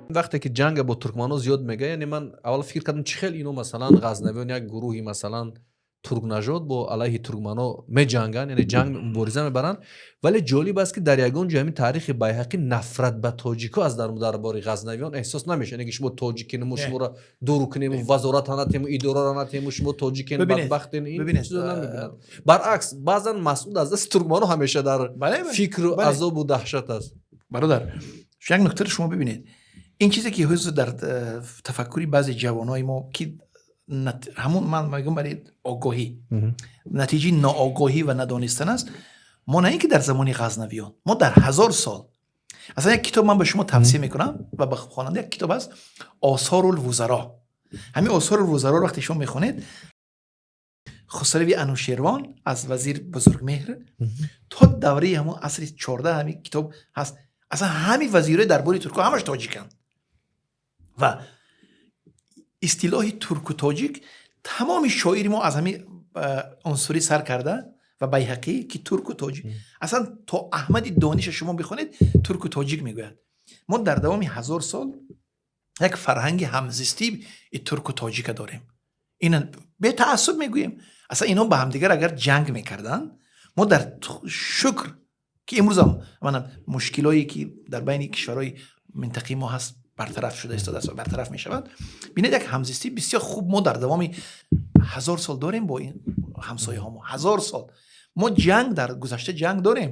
Вақте ки ҷанга бо туркманҳо зиёд мега, яъне ман аввал фикр кардам, чӣ хел ино, масалан, ғазнавиён, як гурӯҳи, масалан, туркнажод, бо алайҳи туркманҳо меҷанганд, яъне ҷанг, мубориза мебаранд. Вале ҷолиб аст, ки дар ягон ҷой ҳамин таърихи Байҳақӣ нафрат ба тоҷико аз дар дарбори ғазнавиён эҳсос намешавад, яъне ки шумо тоҷикину шуморо дур кунему вазората натему, идорара натему, шумо тоҷикен, бадбахтен, ин чизо намебинад. Баръакс, баъзан Масъуд аз дасти туркманҳо ҳамеша дар фикру азобу даҳшат аст. Бародар, як нуктаро шумо бибинед. Ин чизе ки ҳозир дар тафаккури баъзе ҷавонои мо, ки ҳамун ман мегӯям, барои огоҳӣ, натиҷаи ноогоҳӣ ва надонистан аст. Мо на ин ки дар замони ғазнавиён, мо дар 1000 сол. Аслан як китоб ман ба шумо тавсия мекунам ва ба хонанда. Як китоб аст, «Осорул вузаро». Ҳамин «Осорул вузаро» вақте шумо мехонед, Хусрави Анушервон аз вазир Бузургмеҳр то давраи ҳамун асри 14 ҳамин китоб ҳаст. Аслан ҳамин вазирои дарбори турко ҳамаш тоҷиканд ва истилоҳи турку тоҷик тамоми шоири мо аз ҳамин унсурӣ сар карда ва Байҳақӣ, ки турку тоҷик, аслан то Аҳмади Дониша шумо бихонед, турку тоҷик мегӯяд. Мо дар давоми 1000 сол як фарҳанги ҳамзистии турку тоҷика дорем. Ина бетаассуб мегӯем. Аслан инҳо ба ҳамдигар агар ҷанг мекарданд, мо дар шукр, ки имрӯзам манам мушкилое, ки дар байни кишварҳои минтақаи мо ҳаст, бартараф шуда истодааст ва бартараф мешавад. Бинед, як ҳамзистӣ бисёр хуб мо дар давоми 1000 сол дорем бо ин ҳамсояҳо. Мо 1000 сол мо ҷанг, дар гузашта ҷанг дорем,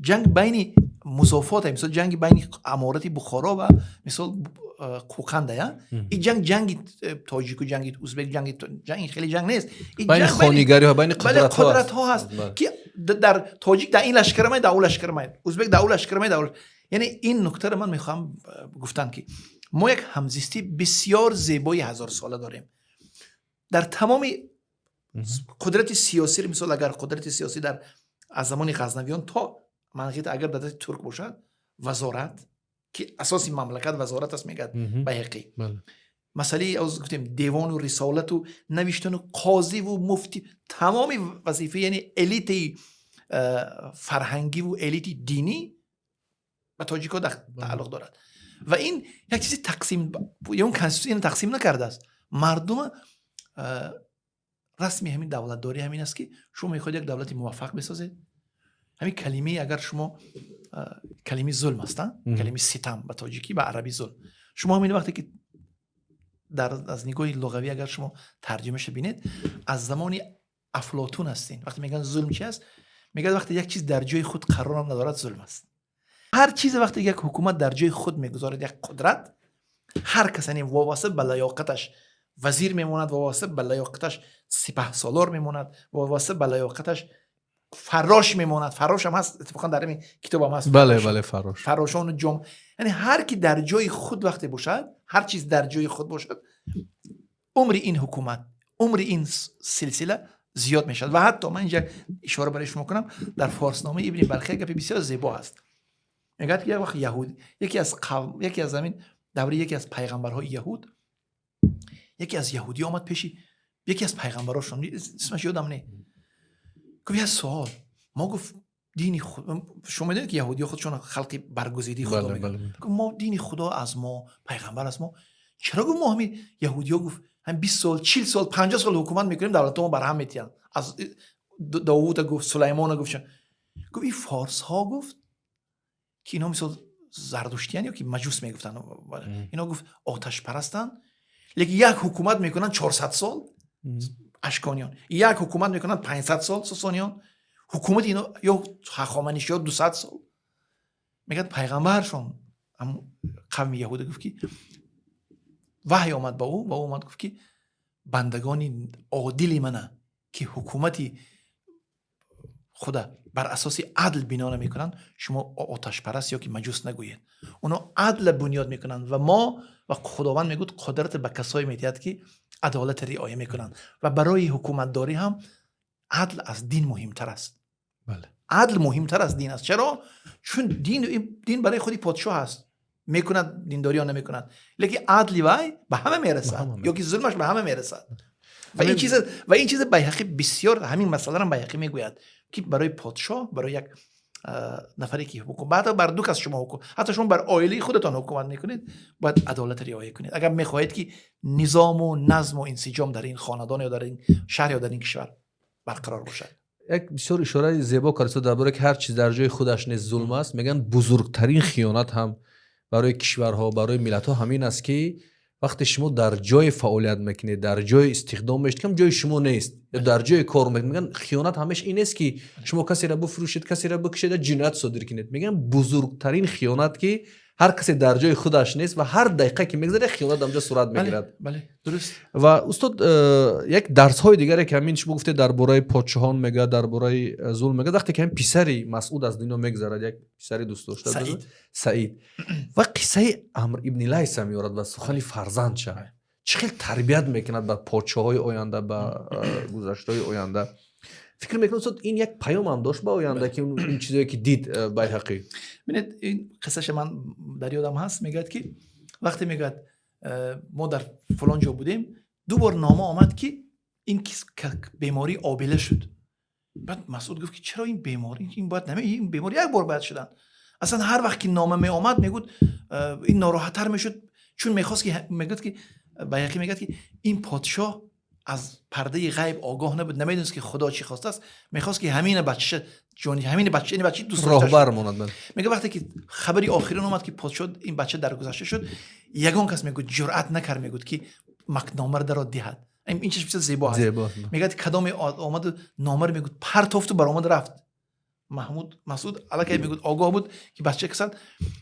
ҷанг байни музофот, мисол, ҷанги байни аморати Бухоро ва, мисол, Қӯқанда. Я ин ҷанг, ҷанги тоҷику ҷанги узбек, ҷанги хеле ҷанг нест. Байни хонигариҳо, байни қудратҳо ҳаст, ки дар тоҷик дар ин лашкар май, дар ӯ лашкар май, узбек дар ӯ лашкар май, дар. Яъне ин нуктаро ман мехоҳам гуфтан, ки мо як ҳамзистии бисёр зебои ҳазорсола дорем дар тамоми қудрати сиёсӣ. Мисол, агар қудрати сиёсӣ дар аз замони ғазнавиён то манғит агар дар дасти турк бошад, вазорат, ки асоси мамлакат вазорат аст, мегӯяд Байҳақӣ, масъалаи оз гуфтем, девону рисолату навиштану қозиву муфтӣ, тамоми вазифа, яъне элитаи фарҳангиву элити динӣ ба тоҷикҳо тааллуқ дорад. Ва ин як чизи тақсим, он конститутсия тақсим накардааст мардума. Расми ҳамин давлатдорӣ ҳамин аст, ки шумо мехоҳед як давлати муваффақ бисозед. Ҳамин калимаи, агар шумо, калимаи зулм аст, калимаи ситам ба тоҷикӣ, ба арабӣ зулм. Шумо ҳамин вақте ки дар аз нигоҳи луғавӣ агар шумо тарҷумаша бинед, аз замони Афлотун ҳастин. Вақте мегӯянд, зулм чи аст, мегӯяд: вақте як чиз дар ҷои худ қарор надорад, зулм аст. Ҳар чизе вақте як ҳукумат дар ҷои худ мегузорад, як қудрат, ҳар кас, яъне вобаста ба лаёқаташ вазир мемонад, вобаста ба лаёқаташ сипаҳсолор мемонад, вобаста ба лаёқаташ фаррош мемонад. Фаррош ҳам ҳаст, иттифоқан дар ҳамин китобам ҳаст. Бале, фаррош. Фаррошону ҷом, яъне ҳар ки дар ҷои худ вақте бошад, ҳар чиз дар ҷои худ бошад, умри ин ҳукумат, умри ин силсила зиёд мешавад. Ва ҳатто ман инҷа ишора барои шумо кунам, дар Форсномаи Ибни Балхия гапи бисёр зебо ҳаст. Мегӯяд, ки як вақт яҳуд, яке аз қавм, яке аз ҳамин давраи яке аз пайғамбарҳои яҳуд, яке аз яҳудӣ омад пеши яке аз пайғамбарошон, исмаш ёдам не. Гуфт: як суол. Мо, гуфт, дини шумо медонед, ки яҳудиё худшон халқи баргузидаи худо мегӯянд. Гуфт: мо дини худо аз мо, пайғамбар аз мо, чаро, гуфт, мо ҳамин яҳудиё, гуфт, ҳам 20 сол, 40 сол, 50 сол ҳукумат мекунем, давлатҳо мо барҳам метиҳанд? Аз Довуда, гуфт, Сулаймона, гуфт, гуфт, ин форсҳо, гуфт, ки инҳо, мисол, зардуштиян ё ки маҷус мегуфтанд, инҳо, гуфт, оташпарастанд, лекин як ҳукумат мекунанд 400 сол, ашкониён як ҳукумат мекунанд 500 сол, сосониён ҳукумати ино ё ҳахоманишиё 200 сол. Мегӯяд, пайғамбаршон қавми яҳуда гуфт, ки ваҳй омад ба ӯ ва ӯ омад, гуфт, ки бандагони одили мана, ки ҳукумати худа бар асоси адл бино намекунанд, шумо оташпараст ё ки маҷус нагӯед. Оно адла бунёд мекунанд ва мо ва Худованд мегӯяд, қудрат ба касое медиҳад, ки адолат риоя мекунанд. Ва барои ҳукуматдорӣ ҳам адл аз дин муҳимтар аст. Адл муҳимтар аз дин аст. Чаро? Чун дин барои худи подшоҳ аст, мекунад диндорӣ ё намекунад, лекин адли вай ба ҳама мерасад ё ки зулмаш ба ҳама мерасад. Ва ин чиз Байҳақӣ бисёр, ҳамин масъаларо Байҳақӣ мегӯяд, ки барои подшоҳ, барои як Нафаре ки ҳукумат, ҳатто бар ду кас шумо ҳукум, ҳатто шумо бар оилаи худатон ҳукумат мекунед, бояд адолат риоя кунед, агар мехоҳед, ки низому назму инсиҷом дар ин хонадон ё дар ин шаҳр ё дар ин кишвар барқарор бошад. Як бисёр ишораи зебо кард дар бораи ки ҳар чиз дар ҷои худаш нест, зулм аст. Мегӯянд, бузургтарин хиёнат ҳам барои кишварҳо, барои миллатҳо ҳамин аст, ки вақте шумо дар ҷое фаъолият мекунед, дар ҷое истихдом мешед, кам ҷои шумо нест ё дар ҷое кор мекунед. Мегӯянд, хиёнат ҳамеш ин нест, ки шумо касеро бифурӯшед, касеро бикушед ё ҷиноят содир кунед. Мегӯянд, бузургтарин хиёнат, ки ҳар касе дар ҷои худаш нест ва ҳар дақиқа ки мегзарад, хиёнат ҳамҷо сурат мегирад. Бале, дуруст. Ва устод, як дарсҳои дигаре, ки ҳамин шумо гуфтед, дар бораи подшоҳон мегӯяд, дар бораи зулм мегӯяд. Вақте ки ҳамин писари Масъуд аз дунё мегзарад, як писари дӯстдошта, Саид, ва қиссаи Амр ибни Лайса меорад ва сухани фарзандша чӣ хел тарбият мекунад ба подшоҳои оянда, ба гузаштаҳои оянда. Фикр мекунам, устод, ин як паёмам дошт ба оянда, ки ин чизое ки дид Байҳақӣ. Бинед, ин қиссаша ман дар ёдам ҳаст. Мегӯяд, ки вақте мегӯяд, мо дар фалон ҷо будем, ду бор нома омад, ки ин беморӣ обила шуд. Баъд Масъуд гуфт, ки чаро ин беморӣ, ин бояд наме, ин беморӣ як бор бояд шудан. Аслан ҳар вақт ки нома меомад, мегуд, ин нороҳаттар мешуд, чун мехост ки, мегуфт, ки Байҳақӣ мегӯяд, ки ин подшоҳ аз пардаи ғайб огоҳ набуд, намедонист, ки Худо чӣ хостааст. Мехост, ки ҳамина бачаша ҷони, ҳамина бача, ин бачаи дӯст роҳбар монад. Мега, вақте ки хабари охирин омад, ки подшоҳ ин бача даргузашта шуд, ягон кас, мегӯд, ҷуръат накард, мегӯд, ки номаро даро диҳад. Ин чиз бисёр зебо аст. Мегӯяд, кадоме омаду номаро, мегӯд, партофту баромад, рафт. Маҳмуд Масуд аллакай, мегӯд, огоҳ буд, ки бача касал.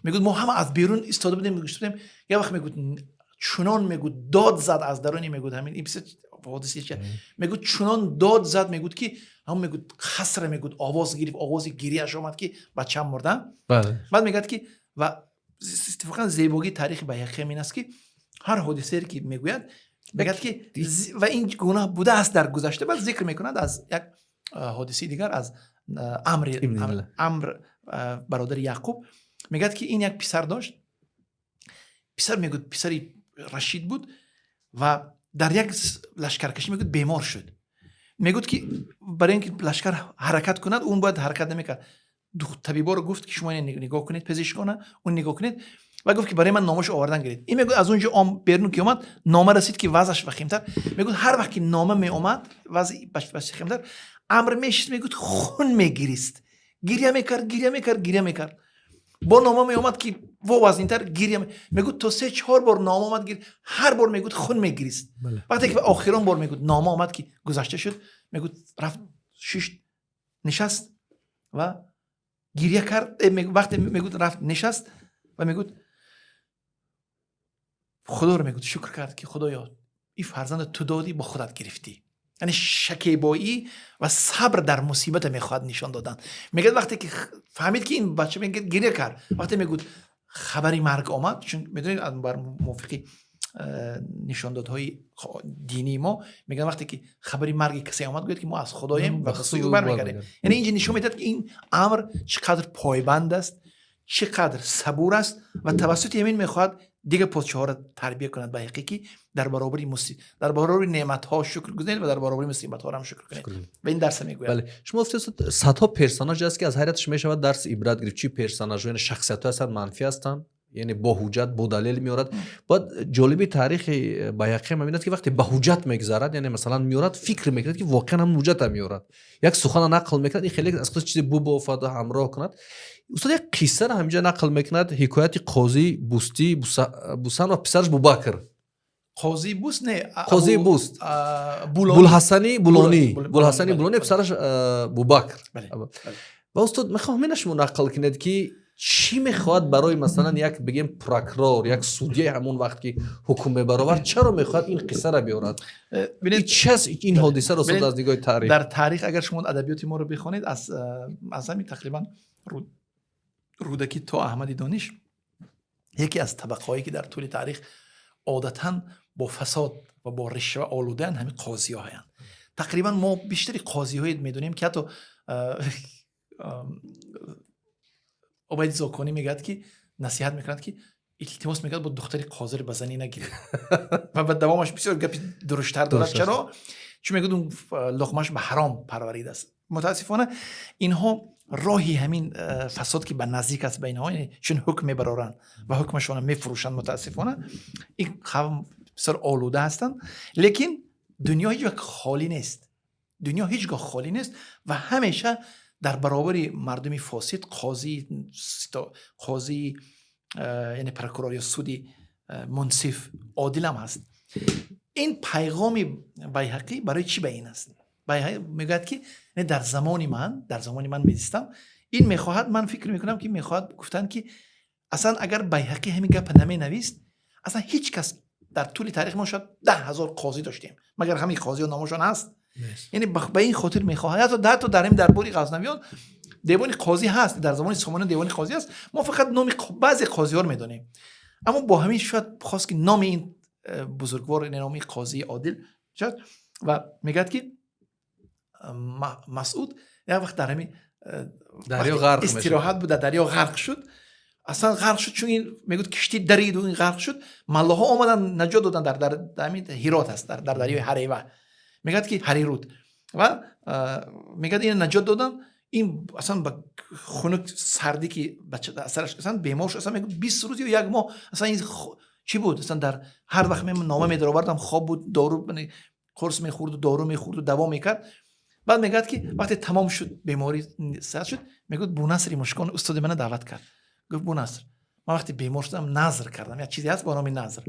Мегӯд, мо ҳама аз берун истода будем, гӯшта будем. Як вақт, мегӯд, чунон, мегӯд, дод зад аз даруни, мегӯд, ҳамин ин бисёр ҳодиса, мегӯд, чунон дод зад, мегӯд, ки ҳамон, мегӯд, қасра, мегӯд, овоз гирифт, овози гирияш омад, ки бачаам мурда. Баъд мегӯяд, ки ва иттифоқан зебогии таърихи Байҳақӣ ин аст, ки ҳар ҳодисаере ки мегӯяд, мегӯяд, ки ва ин гуна будааст дар гузашта. Баъд зикр мекунад аз як ҳодисаи дигар, аз Амр, бародари Яъқуб. Мегӯяд, ки ин як писар дошт. Писар, мегӯд, писари рашид буд ва дар як лашкаркашӣ, мегӯд, бемор шуд. Мегӯд, ки барои ин ки лашкар ҳаракат кунад, он бояд ҳаракат намекард. Табиборо гуфт, ки шумо нигоҳ кунед, пизишкона он нигоҳ кунед, ва гуфт, ки барои ман номашо овардан гиред. Ин, мегӯд, аз он ҷо берун ки омад, нома расид, ки вазъаш вахимтар. Мегӯд, ҳар вақт ки нома меомад, вазъи вахимтар, Амр мешист, мегӯд, хун мегирист, гиря мекард, гиря мекард, гиря мекард. Бо нома меомад, ки во вазнинтар, гиря. Мегӯд, то се чор бор нома омад, ҳар бор, мегӯд, хун мегирист. Вақте ки охирон бор, мегӯд, нома омад, ки гузашта шуд, мегӯд, рафт, шишт, нишаст ва гиря кард. Вақте, мегӯд, рафт, нишаст ва, мегӯд, Худоро, мегӯд, шукр кард, ки Худоё, ин фарзанда ту додӣ, бо худат гирифтӣ. Яъне шакебоӣ ва сабр дар мусибата мехоҳад нишон додан. Мегӯяд, вақте ки фаҳмид, ки ин бача, мегӯяд, гиря кард. Вақте, мегӯд, хабари марг омад, чун медонед, бар мувофиқи нишондодҳои динии мо мегӯянд, вақте ки хабари марги касе омад, гӯяд, ки мо аз Худоем ва ба сӯи ӯ бармегардем. Яъне инҷа нишон медиҳад, ки ин Амр чӣ қадр пойбанд аст, чӣ қадр сабур аст ва тавассути ҳамин мехоҳад дигар подшоҳоро тарбия кунад ба ҳақиқӣ, дар баробари неъматҳо шукр гузоред ва дар баробари мусибатҳоро ҳам шукр кунед. Ва ин дарса мегӯяд. Бале, шумо гуфтед, садҳо персонаж аст, ки аз ҳайраташ мешавад дарси ибрат гирифт. Чӣ персонажҳо, яъне шахсиятҳо ҳастанд, манфӣ ҳастанд, яъне бо ҳуҷҷат, бо далел меорад. Бояд ҷолиби таърихи Байҳақӣ ҳам ин аст, ки вақте ба ҳуҷҷат мегзарад, яъне масалан меорад, фикр мекунад, ки воқеан ҳам ҳуҷҷата меорад, як сухана нақл мекунад, ин хеле аз худ чизе бубофад ва ҳамроҳ кунад. Устод, як қиссаро ҳаминҷа нақл мекунад, ҳикояти қозии Бустӣ, Бусан ва писараш Бубакр. Қозии Буст, не? Қозии Буст, Булҳасани Булонӣ, Булҳасани Булонӣ, писараш Бубакр. Ва устод, мехоҳам ина шумо нақл кунед, ки чӣ мехоҳад барои, масалан, як бигем прокурор, як судяи ҳамон вақт, ки ҳукм мебаровард, чаро мехоҳад ин қиссаро биёрад? Чи аст ин ҳодисаро, устод, аз нигоҳи таърих? Дар таърих, агар шумо адабиёти моро бихонед, аз ҳамин тақрибан Рӯдакӣ то Аҳмади Дониш, яке аз табақаҳое, ки дар тӯли таърих одатан бо фасод ва бо ришва олудаанд, ҳамин қозиҳоянд. Тақрибан мо бештари қозиҳое медонем, ки ҳатто Обайди Зоконӣ мегӯяд, ки насиҳат мекунад, ки илтимос мекунад, бо духтари қозиро ба занӣ нагиред, ва ба давомаш бисёр гапи дуруштар дорад. Чаро? Чун мегӯяд, он луқмааш ба ҳаром парваридааст. Мутаассифона, инҳо Роҳи ҳамин фасод, ки ба наздик аст ба инҳо, яъне чун ҳукм мебароранд ва ҳукмашонро мефурӯшанд, мутаассифона, ин қавм бисёр олуда ҳастанд. Лекин дунё ҳеҷ вақт холӣ нест, дунё ҳеҷ гоҳ холӣ нест ва ҳамеша дар баробари мардуми фосид қозӣ, яъне прокурор ё суди мунсиф, одилам ҳаст. Ин пайғоми Байҳақӣ барои чӣ ба ин аст? Байҳақӣ мегӯяд, ки не, дар замони ман мезистам. Ин мехоҳад, ман фикр мекунам, ки мехоҳад гуфтан, ки аслан агар Байҳақӣ ҳамин гапа наменавист, аслан ҳеҷ кас дар тӯли таърих, мо шояд 10 000 қозӣ доштем, магар ҳамин қозиё номошон ҳаст? Яъне ба ин хотир мехоҳад. Ҳатто дар ин дарбори Ғазнавиён девони қозӣ ҳаст, дар замони Сомониён девони қозӣ ҳаст. Мо фақат номи баъзе қозиҳоро медонем. Аммо бо ҳамин шояд хост, ки номи ин бузургвор, яъне номи қозии одил шояд. Ва мегӯяд, ки Масъуд як вақт дар ҳамин дарё вақте ғарқ мешавад. Истироҳат буд, дар дарё ғарқ шуд. Аслан ғарқ шуд, чун ин мегӯяд, киштӣ дариду ин ғарқ шуд. Маллоҳо омадан, наҷот додан. Дар ҳамин Ҳирот аст, дар дарёи Ҳарева, мегӯяд, ки Ҳарируд. Ва мегӯяд, ина наҷот додан. Ин аслан ба хунук сардӣ, ки сараш аслан бемор шуд. Аслан мегӯяд, 20 рӯз ё як моҳ аслан ин чӣ буд. Аслан дар ҳар вақт мен нома медаровардам, хоб буд, дору, қурс мехӯрду, дору мехӯрду, даво мекард. Баъд мегӯяд, ки вақте тамом шуд, беморӣ сиҳат шуд, мегӯяд, Бунасри Мушкон, устоди мана даъват кард. Гуфт: «Бунаср, ман вақте бемор шудам, назр кардам». Як чизе ҳаст бо номи назр.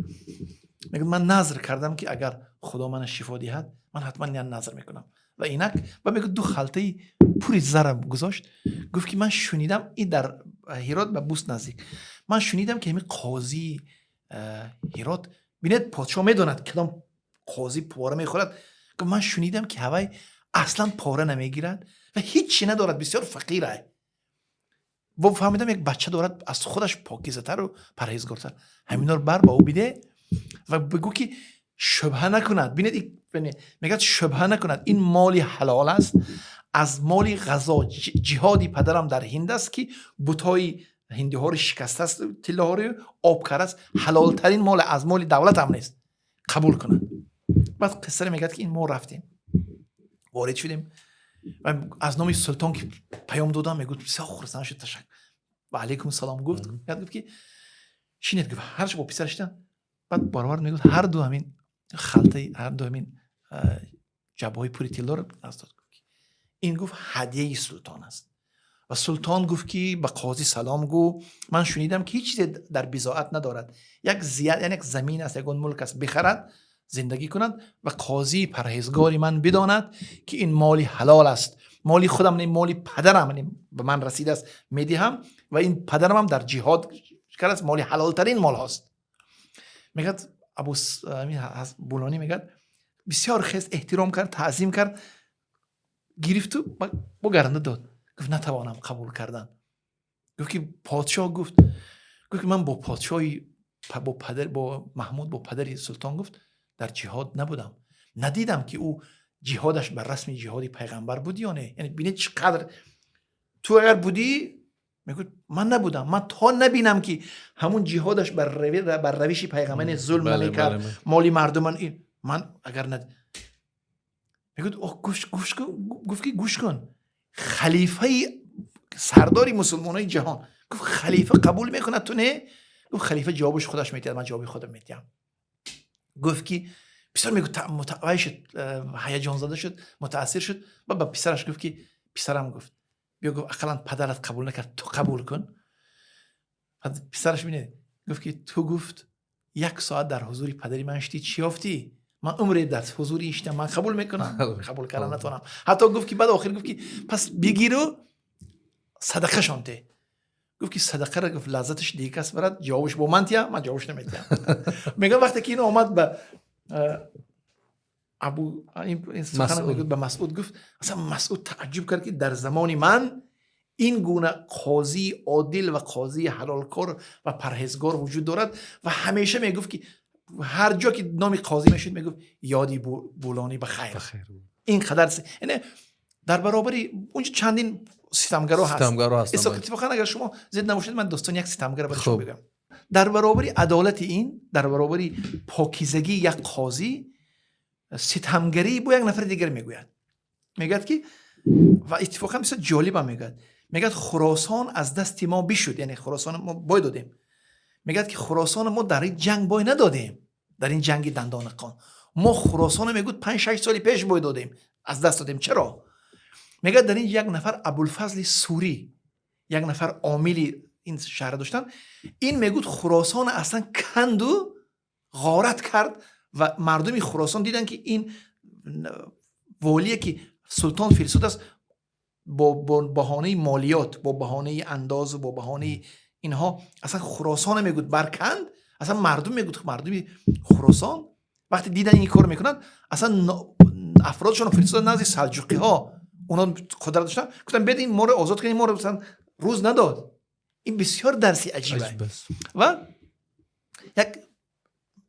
Мегӯяд, ман назр кардам, ки агар Худо мана шифо диҳад, ман ҳатман як назр мекунам. Ва инак, ва мегӯяд, ду халтаи пури зара гузошт. Гуфт, ки ман шунидам, ин дар Ҳирот ба Буст наздик, ман шунидам, ки ҳамин қозии Ҳирот, бинед, подшоҳ медонад, кадом қозӣ пора мехӯрад. Гуфт, ман шунидам, ки ҳавай аслан пора намегирад ва ҳеҷ надорад, бисёр фақир. Бо фаҳмидам, як бача дорад, аз худаш покизатару парҳезгортар. Ҳаминор бар ба ӯ биде ва бигӯ, ки шубҳа накунад. Бинед, мегӯяд, шубҳа накунад, ин моли ҳалол аст, аз моли ғазо, ҷиҳоди падарам дар Ҳинд аст, ки бутҳои ҳиндиҳоро шикастааст, тиллоҳоро об кардааст, ҳалолтарин мол, аз моли давлатам нест, қабул кунад. Баъд қиссаро мегӯяд, ки ин мо рафтем, ворид шудем ва аз номи султон ки паём додам, мегӯяд, бисёр хурсанд шуд, ташаккур ва алайкум салом гуфт. Гуфт, ки шинед. Гуфт, ҳарчи бо писар шидан. Баъд баровард, мегӯяд, ҳар ду ҳамин халтаи, ҳар ду ҳамин ҷабҳои пури тиллоро аз дод. Ин, гуфт, ҳадияи султон аст ва султон гуфт, ки ба қозӣ салом гӯ. Ман шунидам, ки ҳеҷ чизе дар бизоат надорад, як зият, яъне як замин аст, ягон мулк аст, бихарад, зиндагӣ кунад ва қозии парҳезгори ман бидонад, ки ин моли ҳалол аст, моли худам не, моли падарам ба ман расидааст, медиҳам ва ин падарамам дар ҷиҳод кардааст, моли ҳалолтарин молҳост. Мегӯяд, Абу Булонӣ мегӯяд, бисёр хес, эҳтиром кард, таъзим кард, гирифту бо гаранда дод. Гуфт, натавонам қабул кардан. Гуфт, ки подшоҳ гуфт, ки ман бо подшоҳи, бо падар, бо Маҳмуд, бо падари султон, гуфт, дар ҷиҳод набудам, надидам, ки ӯ ҷиҳодаш бар расми ҷиҳоди пайғамбар буд ё не. Яъне бинед, чӣ қадр ту агар будӣ, мегӯяд, ман набудам, ман то набинам, ки ҳамун ҷиҳодаш бар равиши пайғамбар, зулм намекард, моли мардуман, ман агар над, мегӯяд, гуфт, ки гӯш кун, халифаи сардори мусулмонои ҷаҳон, гуфт, халифа қабул мекунад, ту не. Гуфт, халифа ҷавобаш худаш метиҳад, ман ҷавоби худам метиҳам. Гуфт, ки бисёр, мегӯ, вай шуд, ҳаяҷонзада шуд, мутаассир шуд ва ба писараш гуфт, ки писарам, гуфт, биё, гуфт, ақаллан падарат қабул накард, ту қабул кун. Писараш, бинед, гуфт, ки ту, гуфт, як соат дар ҳузури падари ман шудӣ, чӣ ёфтӣ? Ман умре дар ҳузури иштам, ман қабул мекунам, қабул кардан натавонам ҳатто. Гуфт, ки баъд охир гуфт, ки пас бигиру садақашон те. Гуфт, ки садақаро, гуфт, лаззаташ дигар кас барад, ҷавобаш бо ман тия, ман ҷавобаш наметиҳам. Мегӯям, вақте ки ин омад ба Абу сухан, ба Масъуд гуфт, аслан Масъуд тааҷҷуб кард, ки дар замони ман ин гуна қозии одил ва қозии ҳалолкор ва парҳезгор вуҷуд дорад. Ва ҳамеша мегуфт, ки ҳар ҷо ки номи қозӣ мешуд, мегуфт, ёди Булонӣ ба хайр. Ин қадар, яъне дар баробари унҷо чандин ситамгаро ҳаст. Иттифоқан, агар шумо зид набошед, ман достони як ситамгаро ба шумо бигӯям. Дар баробари адолати ин, дар баробари покизагии як қозӣ, ситамгарии бо як нафари дигар мегӯяд. Мегӯяд, ки ва иттифоқан бисёр ҷолибам мегӯяд. Мегӯяд, Хуросон аз дасти мо бишуд, яъне Хуросон мо бой додем. Мегӯяд, ки Хуросоно мо дар ин ҷанг бой надодем, дар ин ҷанги Дандонақон. Мо Хуросоно, мегӯяд, 5-6 соли пеш бой додем, аз даст додем. Чаро? Мегӯяд, дар ин як нафар Абулфазли Сурӣ, як нафар омили ин шаҳр доштанд. Ин, мегӯяд, Хуросона аслан канду ғорат кард ва мардуми Хуросон диданд, ки ин волие, ки султон фиристодааст, бо баҳонаи молиёт, бо баҳонаи андозу бо баҳонаи инҳо аслан Хуросона, мегӯяд, барканд. Аслан мардум, мегӯяд, мардуми Хуросон вақте дидан ин кор мекунанд, аслан афродшонро фиристодан назди салҷуқиҳо. Онҳо қудрат доштанд, гуфтанд, бед ин моро озод кунед, моро масалан рӯз надод. Ин бисёр дарси аҷиб ва як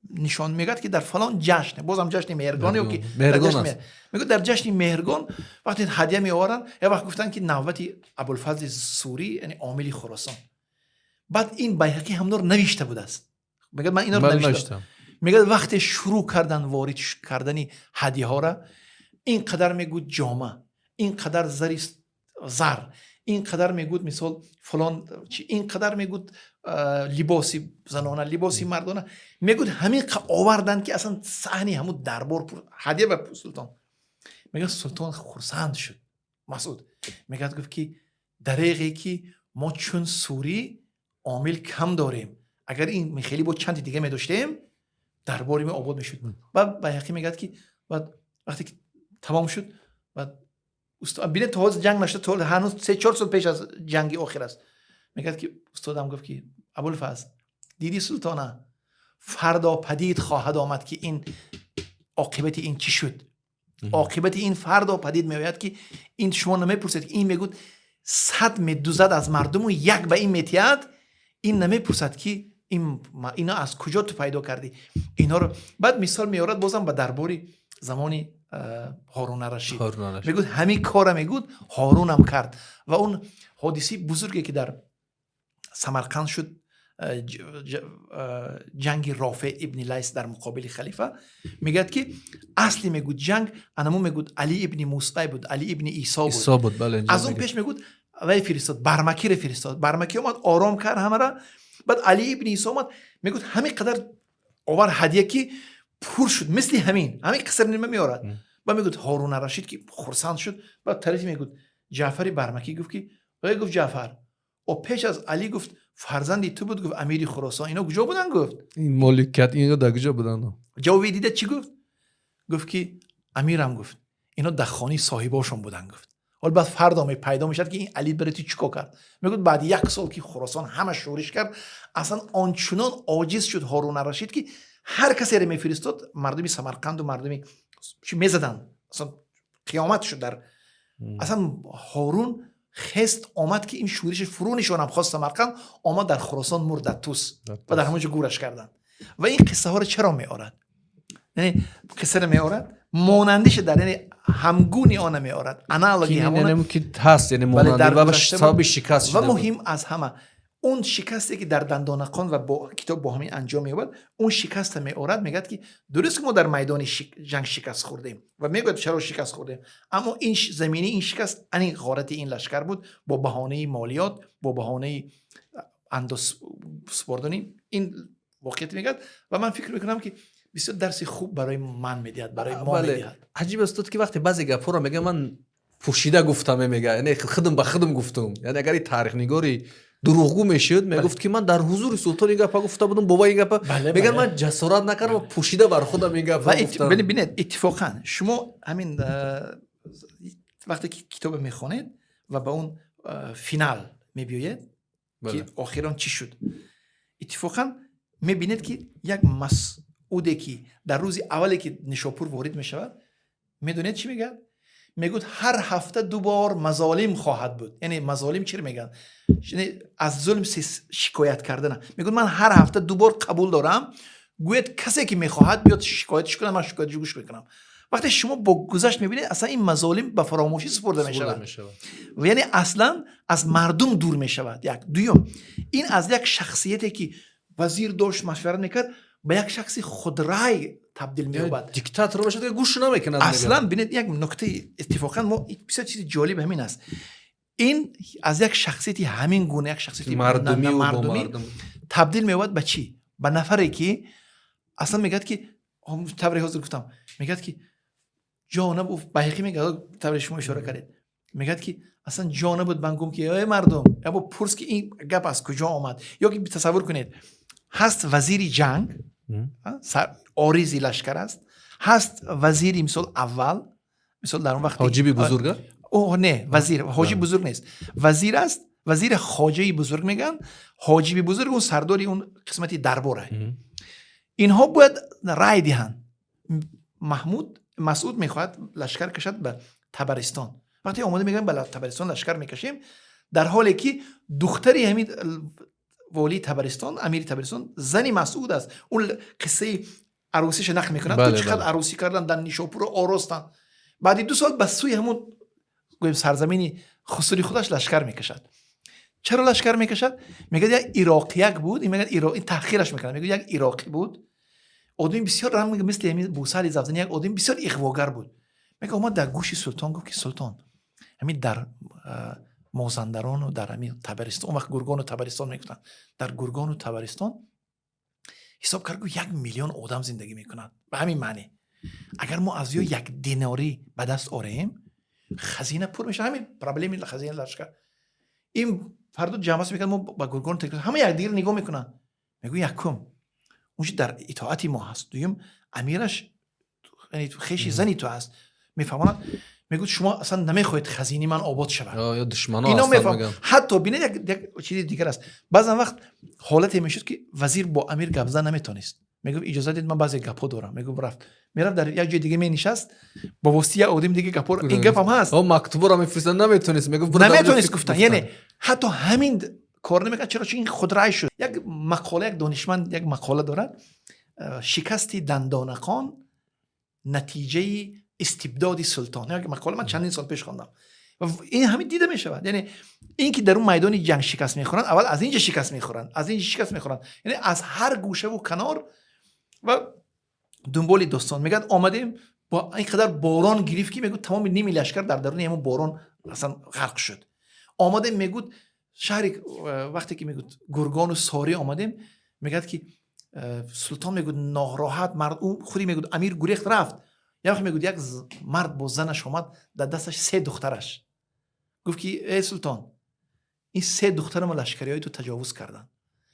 нишон. Мегӯяд, ки дар фалон ҷашн, бозам ҷашни Меҳргон ё ки мегӯяд, дар ҷашни Меҳргон вақте ҳадя меоваранд, як вақт гуфтанд, ки навбати Абулфазли Сурӣ, яъне омили Хуросон. Баъд ин Байҳақӣ ҳамнор навишта будааст. Мегӯяд, ман инро навиштам. Мегӯяд, вақте шурӯъ кардан ворид кардани ҳадяҳоро, ин қадар, мегӯд, ҷома, ин қадар зари зар, ин қадар, мегӯд, мисол фалон, ин қадар, мегӯд, либоси занона, либоси мардона, мегӯд, ҳамин оварданд, ки аслан саҳни ҳамун дарбор ҳадя ба султон. Мегӯяд, султон хурсанд шуд. Масуд мегӯяд, гуфт, ки дареғе, ки мо чун Сурӣ омил кам дорем, агар ин хеле бо чанди дига медоштем, дарбори мо обод мешуд. Баъд Байҳақӣ мегӯяд, ки баъд вақте ки тамом шуд, баъд бинед, то ҳозир ҷанг нашуда, то ҳанӯз 3-4 сол пеш аз ҷанги охир аст. Мегӯяд, ки устодам гуфт, ки Абулфазл, дидӣ султона, фардо падид хоҳад омад, ки ин оқибати ин чӣ шуд. Оқибати ин фардо падид меояд, ки ин шумо намепурсед, ки ин, мегӯд, 100 медузад аз мардуму як ба ин метиҳад, ин намепурсад, ки ино аз куҷо ту пайдо кардӣ инҳоро. Баъд мисол меорад бозам ба дарбори замони Ҳорун Рашид. Мегӯд, ҳамин кора, мегӯд, Ҳорунам кард. Ва он ҳодисаи бузурге, ки дар Самарқанд шуд, ҷанги Рофеъ ибни Лайс дар муқобили халифа, мегӯяд, ки асли, мегӯд, ҷанг анаму, мегӯд, Али ибни Мусай буд, Али ибни Исо буд. Аз он пеш, мегӯд, вай фиристод, Бармакиро фиристод. Бармакӣ омад, ором кард ҳамара. Баъд Али ибни Исо омад, мегӯд, ҳамин қадар овар ҳадия, ки пур шуд, мисли ҳамин қиссаро нима меорад. Ба мегӯд, Ҳорун Рашид ки хурсанд шуд, баъд тарафи, мегӯд, Ҷаъфари Бармакӣ гуфт, ки вай гуфт, Ҷаъфар, о пеш аз Али, гуфт, фарзанди ту буд, гуфт, амири Хуросон, ино куҷо буданд, гуфт. Ин моликият ино дар куҷо буданд? Ҷавоби дида чӣ гуфт? Гуфт, ки амирам, гуфт, ино дар хонаи соҳибошон буданд, гуфт. Ҳол баъд фардо пайдо мешавад, ки ин Али барои ту чӣ кор кард. Мегӯяд, баъди як сол, ки Хуросон ҳама шӯриш кард, аслан ончунон оҷиз шуд Ҳорун Рашид, ки ҳар касеро мефиристод, мардуми Самарқанду мардуми чӣ мезаданд, аслан қиёмат шуд дар. Аслан Ҳорун хест омад, ки ин шӯриши фурӯ нишонам, хост Самарқанд омад, дар Хуросон мурд, дар Тус, ва дар ҳамон ҷо гӯраш карданд. Ва ин қиссаҳоро чаро меорад? Яъне қиссаро меорад, монандиша дар, яъне ҳамгуни она меорад, аналоги ҳамон ки ҳаст, яъне монанди ва сабаби шикаст. Ва муҳим аз ҳама, он шикасте, ки дар Дандонақон ва бо китоб бо ҳамин анҷом меёбад, он шикаста меорад. Мегӯяд, ки дуруст, ки мо дар майдони ҷанг шикаст хӯрдем, ва мегӯяд, чаро шикаст хӯрдем, аммо ин замини ин шикаст ани ғорати ин лашкар буд бо баҳонаи молиёт, бо баҳонаи андоз супордани. Ин воқеият мегӯяд. Ва ман фикр мекунам, ки бисёр дарси хуб барои ман медиҳад, барои мо медиҳад. Аҷиб аст, ки вақте баъзе гапҳоро мегӯям, ман пӯшида гуфтам, мега, яъне худам ба худам гуфтам. Яъне агар таърихнигори дурӯғгӯ мешуд, мегуфт, ки ман дар ҳузури султон ин гапа гуфта будам, бобо ин гапа мегар, ман ҷасорат накардам ва пӯшида бар худам ин гапа гуфтам. Бинед, иттифоқан шумо ҳамин вақте ки китобе мехонед ва ба он финал мебиёед, ки охирон чӣ шуд, иттифоқан мебинед, ки як Масуде, ки дар рӯзи аввале, ки Нишопур ворид мешавад, медонед, чӣ мегӯяд? Мегӯяд, ҳар ҳафта ду бор мазолим хоҳад буд. Яъне мазолим чиро мегӯянд? Аз зулм шикоят кардана. Мегӯяд, ман ҳар ҳафта ду бор қабул дорам, гӯяд, касе ки мехоҳад, биёд шикоятш кунад, ман шикоятш гӯш мекунам. Вақте шумо бо гузашт мебинед, аслан ин мазолим ба фаромӯшӣ супурда мешавад, яъне аслан аз мардум дур мешавад. Як дуюм, ин аз як шахсияте, ки вазир дошт, машварат мекард, ба як шахси худрай табдил меёбад. Диктатор мешавад, гӯш намекунад. Аслан бинед, як нуктаи иттифоқан мо бисёр чизи ҷолиб ҳамин аст. Ин аз як шахсияти ҳамин гуна, як шахсияти мардумӣ ва бо мардумӣ мардум табдил меёбад ба чӣ? Ба нафаре, ки аслан мегӯяд, ки тавре ҳозир гуфтам, мегӯяд, ки ҷо набуд. Байҳақӣ мегӯяд, тавре шумо ишора кардед, мегӯяд, ки аслан ҷо набуд ман гум, ки эй мардум, ябо пурс, ки ин гап аз куҷо омад. Ё ки тасаввур кунед, ҳаст вазири ҷанг, оризи лашкар аст, ҳаст вазири, мисол, аввал, мисол, дар он вақт Ҳоҷиби бузург. О, не, вазир, ҳоҷиби бузург нест, вазир аст, вазири хоҷаи бузург мегӯянд. Ҳоҷиби бузург он сардори он қисмати дарбора. Инҳо бояд рай диҳанд. Маҳмуд Масъуд мехоҳад лашкар кашад ба Табаристон. Вақте омода мегӯянд, ба Табаристон лашкар мекашем, дар ҳоле ки духтари ҳамин волии Табаристон, амири Табаристон, зани Масъуд аст. Он қиссаи арӯсиша нақл мекунад, чӣ қадр арӯсӣ кардан, дар Нишопурро оростанд. Баъди 2 сол ба сӯи ҳамун, гӯем, сарзамини хусури худаш лашкар мекашад. Чаро лашкар мекашад? Мегӯяд, як ироқияк буд. Ин мегӯяд, ин таҳқираш мекунад, мегӯяд, як ироқӣ буд, одами бисёр, мисли ҳамин Бусали Завзани, як одами бисёр иғвогар буд. Мегӯяд, омад дар гӯши султон гуфт, ки султон, ҳамин дар Мозандарону дар ҳамин Табаристон, он вақт Гургону Табаристон мегуфтанд, дар Гургону Табаристон ҳисоб кард, гуфт, 1 миллион одам зиндагӣ мекунад. Ба ҳамин маъне, агар мо аз ё як динорӣ ба даст орем, хазина пур мешавад. Ҳамин проблеми хазина лашкар. Ин фардо ҷамъаст, мекард, мо ба Гургон, ҳама якдигар нигоҳ мекунанд. Мегӯ, якум, унҷо дар итоати мо ҳаст, дуюм, амираш хеши зани ту аст. Мефаҳмонад, мегӯд, шумо аслан намехоҳед хазини ман обод шавад. Ё душмано. Ино мефаҳм. Ҳатто бинед, як чизи дигар аст. Баъзан вақт ҳолате мешуд, ки вазир бо амир гап зан наметонист. Мегуфт, иҷоза дед, ман баъзе гапҳо дорам. Мегуфт, рафт, мерафт, дар як ҷои дига менишаст, ба воситаи як одами дига гапҳо. Ин гапам ҳаст. Мактубро мефиристад, наметонист, мегуфт. Наметонист гуфтан, яъне ҳатто ҳамин кор намекард. Чаро? Чун ин худрай шуд. Як мақола, як донишманд як мақола дорад, «Шикасти дандонақон, натиҷаи истибдоди султон». Як мақола ман чандин сол пеш хондам. Ин ҳамин дида мешавад, яъне ин ки дар он майдони ҷанг шикаст мехӯранд, аввал аз инҷа шикаст мехӯранд, аз инҷа шикаст мехӯранд, яъне аз ҳар гӯшаву канор. Ва дунболи достон, мегӯяд, омадем, бо ин қадар борон гирифт, ки мегӯяд, тамоми ними лашкар дар даруни ҳамон борон аслан ғарқ шуд. Омадем, мегӯд, шаҳри, вақте ки, мегӯд, Гургону Сорӣ омадем, мегӯяд, ки султон, мегӯд, нороҳат мард, ӯ худи, мегӯд, амир гурехт, рафт. Як вақт, мегӯд, як мард бо занаш омад, дар дасташ се духтараш. Гуфт, ки эй султон, ин се духтарама лашкариҳои ту таҷовуз карданд.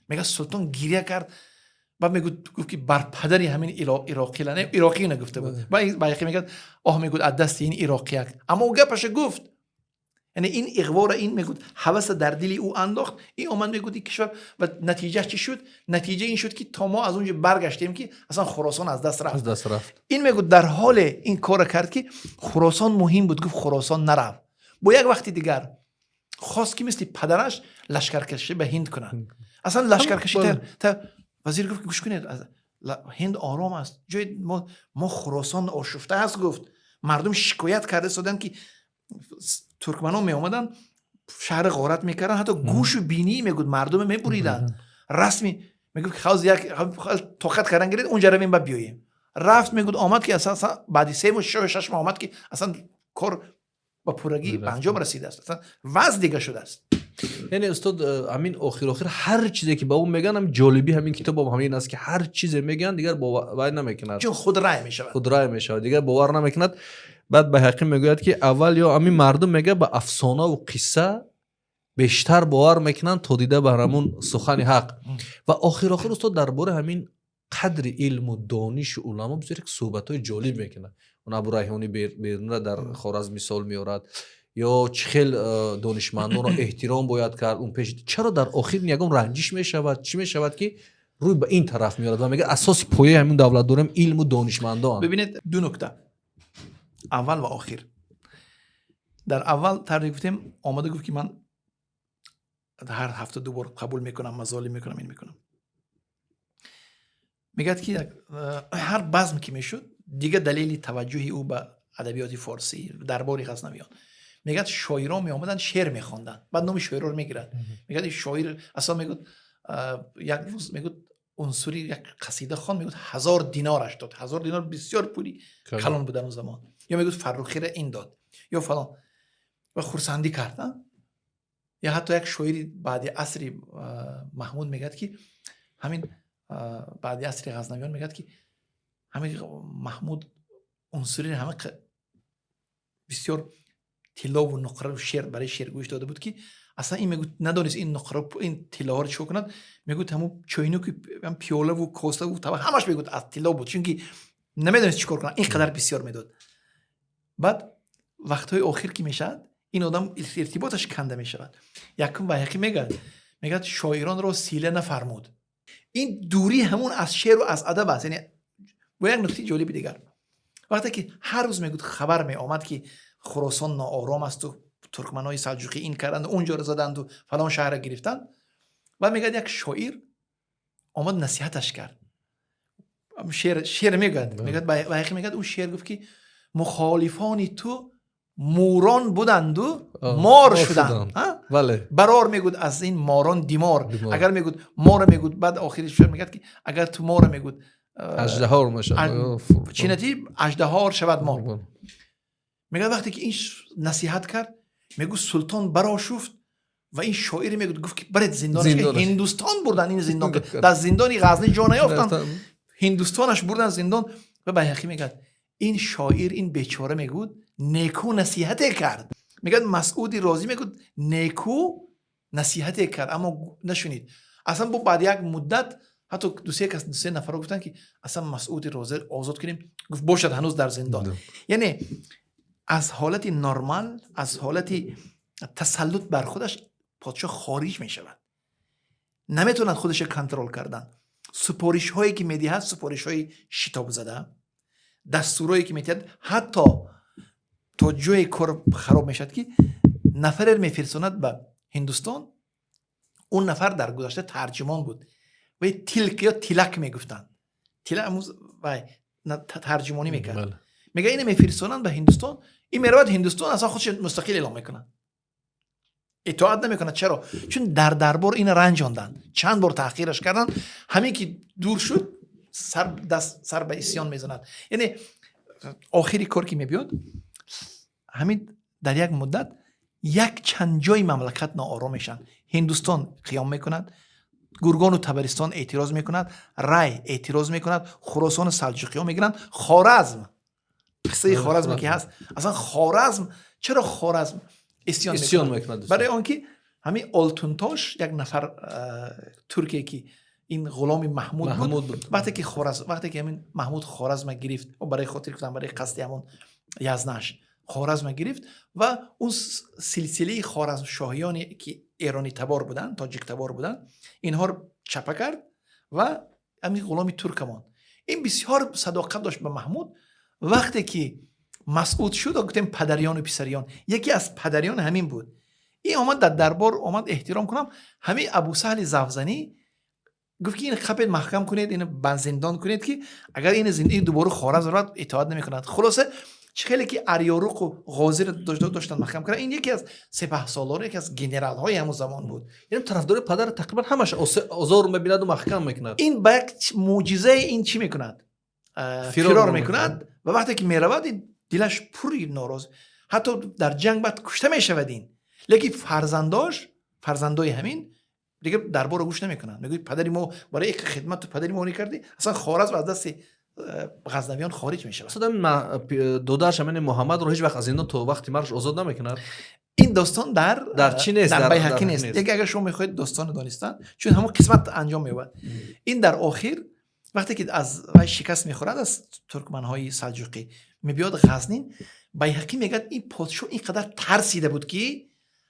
Мегӯяд, султон гиря кард. Баъд мегӯд, гуфт, ки бар падари ҳамин ироқӣ, не, ироқӣ нагуфта буд. Байҳақӣ мегӯяд, оҳ, мегӯд, аз дасти ин ироқияк. Аммо ӯ гапаша гуфт, яъне ин иғвора, ин, мегӯд, ҳаваса дар дили ӯ андохт. Ин омад, мегӯд, ин кишвар. Ва натиҷааш чӣ шуд? Натиҷа ин шуд, ки то мо аз он ҷо баргаштем, ки аслан Хуросон аз даст рафт. Аз даст рафт. Ин, мегӯд, дар ҳоле ин корро кард, ки Хуросон муҳим буд. Гуфт, Хуросон нарафт. Бо як вақти дигар хост, ки мисли падараш лашкаркашӣ ба Ҳинд кунад. Аслан лашкаркашӣ вазир гуфт, гӯш кунед, Ҳинд ором аст, ҷои мо Хуросон ошуфта аст. Гуфт, мардум шикоят карда истоданд, ки туркманон меомаданд, шаҳр ғорат мекарданд, ҳатто гӯшу бинии, мегӯд, мардуме мебуриданд. Расми, мегуфт, ҳоз як тоқат кардан гиред, унҷа равем, ба биёем. Рафт, мегӯд, омад, ки аслан баъди 3 моҳ, 6 моҳ омад, ки аслан кор ба пуррагӣ ба анҷом расидааст, аслан вазъ дига шудааст. Яъне, устод, ҳамин охир охир ҳар чизе ки ба ӯ мегӯянд, ҳам ҷолиби ҳамин китоб ҳамин аст, ки ҳар чизе мегӯянд, дигар бовар намекунад. Чун худрай мешавад. Худрай мешавад, дигар бовар намекунад. Баъд Байҳақӣ мегӯяд, ки аввал ё ҳамин мардум, мегӯяд, ба афсонаву қисса бештар бовар мекунанд, то дида бар ҳамун сухани ҳақ. Ва охир охир устод дар бораи ҳамин қадри илму донишу уламо бисёр як суҳбатҳои ҷолиб мекунад. Он Абурайҳони Берунира дар Хоразм мисол меорад, ё чӣ хел донишмандонро эҳтиром бояд кард. Он пеш чаро дар охир ягон ранҷиш мешавад, чӣ мешавад, ки рӯй ба ин тараф меорад ва мегӯяд, асоси пояи ҳамин давлатдорем илму донишмандон. Бибинед, ду нукта: аввал ва охир. Дар аввал, тавре гуфтем, омада гуфт, ки ман ҳар ҳафта ду бор қабул мекунам, мазолим мекунам, ин мекунам. Мегӯяд, ки ҳар базм ки мешуд, дига далели таваҷҷӯҳи ӯ ба адабиёти форсӣ, дарбори Ғазнавиён, мегӯяд, шоирон меомаданд, шеър мехонданд. Баъд номи шоироро мегирад, мегӯяд, шоир аслан, мегӯяд, як рӯз, мегӯяд, унсури як қасида хон, мегӯяд, 1000 динораш дод. 1000 динор бисёр пули калон буд дар он замон. Ё, мегӯяд, Фаррухира ин дод ё фалон, ва хурсандӣ кард. Ё ҳатто як шоири баъди асри Маҳмуд мегӯяд, ки ҳамин баъди асри Ғазнавиён мегӯяд, ки ҳамин Маҳмуд унсури ҳама бисёр тиллову нуқраву шер барои шергӯиш дода буд, ки аслан ин мегӯ надонист ин нуқра, ин тиллоҳоро чикор кунад. Мегӯяд, ҳамун чойнуки, пиёлаву косаву таба ҳамаш, мегӯяд, аз тилло буд, чунки намедонист чӣ кор кунад, ин қадар бисёр медод. Баъд вақтҳои охир ки мешавад, ин одам иртиботаш канда мешавад. Якум Байҳақӣ мегӯяд, шоиронро сила нафармуд. Ин дурӣ ҳамун аз шеъру аз адаб аст. Яъне бо як нуктаи ҷолиби дигар: вақте ки ҳар рӯз, мегӯяд, хабар меомад, ки Хуросон ноором асту туркманои салҷуқӣ ин карданду, унҷоро заданду, фалон шаҳрро гирифтанд, ва мегӯяд, як шоир омад, насиҳаташ кард. Шеър мегӯяд, мегӯяд Байҳақӣ, мегӯяд, он шеър гуфт, ки мухолифони ту мурон буданду мор шуданд. Барор, мегӯд, аз ин морон димор. Агар, мегӯд, моро, мегӯд, баъд охири шеър мегӯяд, ки агар ту моро, мегӯд, аждаҳор мешавад. Чинати аждаҳор шавад мор. Мегӯяд, вақте ки ин насиҳат кард, мегӯ, султон барошуфт ва ин шоире, мегӯд, гуфт, ки баред зиндонаш. Ҳиндустон бурдан, ин зиндон, дар зиндони Ғазни ҷо наёфтанд, Ҳиндустонаш бурдан зиндон. Ва Байҳақӣ мегӯяд, ин шоир, ин бечора, мегӯд, неку насиҳате кард. Мегӯяд, Масъуди Розӣ, мегӯд, неку насиҳате кард, аммо нашунид. Аслан бо баъд як муддат ҳатто дусе кас, дусе нафарро гуфтанд, ки аслан Масъуди Розӣ озод кунем. Гуфт, бошад ҳанӯз дар зиндон. Яъне аз ҳолати нормал, аз ҳолати тасаллут бар худаш подшоҳ хориҷ мешавад, наметавонад худашро контрол кардан. Супоришҳое ки медиҳад, супоришҳои шитобзада, дастурое ки медиҳад, ҳатто то ҷое кор хароб мешавад, ки нафаре мефирсонад ба Ҳиндустон. Он нафар дар гузашта тарҷумон буд ва Тилк ё Тилак мегуфтанд, Тилак вай тарҷумонӣ мекард. Мега, ина мефирсонанд ба Ҳиндустон. Ин меравад Ҳиндустон, аслан худш мустақил эълон мекунад, итоат намекунад. Чаро? Чун дар дарбор ина ранҷонданд, чанд бор таҳқираш карданд. Ҳамин ки дур шуд, сар даст сар ба исьён мезанад. Яъне охири кор ки мебиёд, ҳамин дар як муддат як чанд ҷои мамлакат ноором мешаванд. Ҳиндустон қиём мекунад, Гургону Табаристон эътироз мекунад, Рай эътироз мекунад, Хуросону салҷуқиҳо мегиранд, Хоразм. Қиссаи Хоразме ки ҳаст, аслан Хоразм чаро Хоразм исьён мекунад? Барои он ки ҳамин Олтунтош, як нафар туркие, ки ин ғуломи Маҳмуд буд, вақте ки Хоразм, вақте ки ҳамин Маҳмуд Хоразма гирифт, барои хотир гуфтам, барои қасди ҳамон Язнаш Хоразма гирифт ва он силсилаи хоразмшоҳиёне ки эронитабор буданд, тоҷиктабор буданд, инҳоро чапа кард ва ҳамин ғуломи турка монд. Ин бисёр садоқат дошт ба Маҳмуд. Вақте ки Масъуд шуд, гуфтем падариёну писариён, яке аз падариён ҳамин буд. Ин омад дар дарбор, омад эҳтиром кунам. Ҳамин Абусаҳли Завзанӣ гуфт, ки ин қапед, маҳкам кунед, ин ба зиндон кунед, ки агар ин дубора Хоразм равад, итоат намекунад. Хулоса, чӣ хеле ки Арёруқу Ғозиро доштанд, маҳкам кардан. Ин яке аз сепаҳсолор, яке аз генералҳои ҳамон замон буд. Яъне тарафдори падар тақрибан ҳамаш озор мебинаду маҳкам мекунад. Ин ба як мӯъҷизаи ин чӣ мекунад, фирор мекунад ва вақте ки меравад, ин дилаш пури нороз, ҳатто дар ҷанг баъд кушта мешавад ин. Лекин фарзандош, фарзандои ҳамин дигар дарборро гӯш намекунанд. Мегӯяд, падари мо барои хидмату падари мо кардӣ. Аслан Хоразм аз дасти ғазнавиён хориҷ мешавад. Додараш, ҳамин Муҳаммадро, ҳеҷ вақт аз зиндон то вақти маргаш озод намекунад. Ин достон дар дар чӣ нест? Дар Байҳақӣ нест. Яке агар шумо мехоҳед достоно донистан, чун ҳамон қисмат анҷом меёбад. Ин дар охир, вақте ки аз вай шикаст мехӯрад, аз туркманҳои салҷуқӣ, мебиёд Ғазнин. Байҳақӣ мегӯяд, ин подшоҳ ин қадар тарсида буд, ки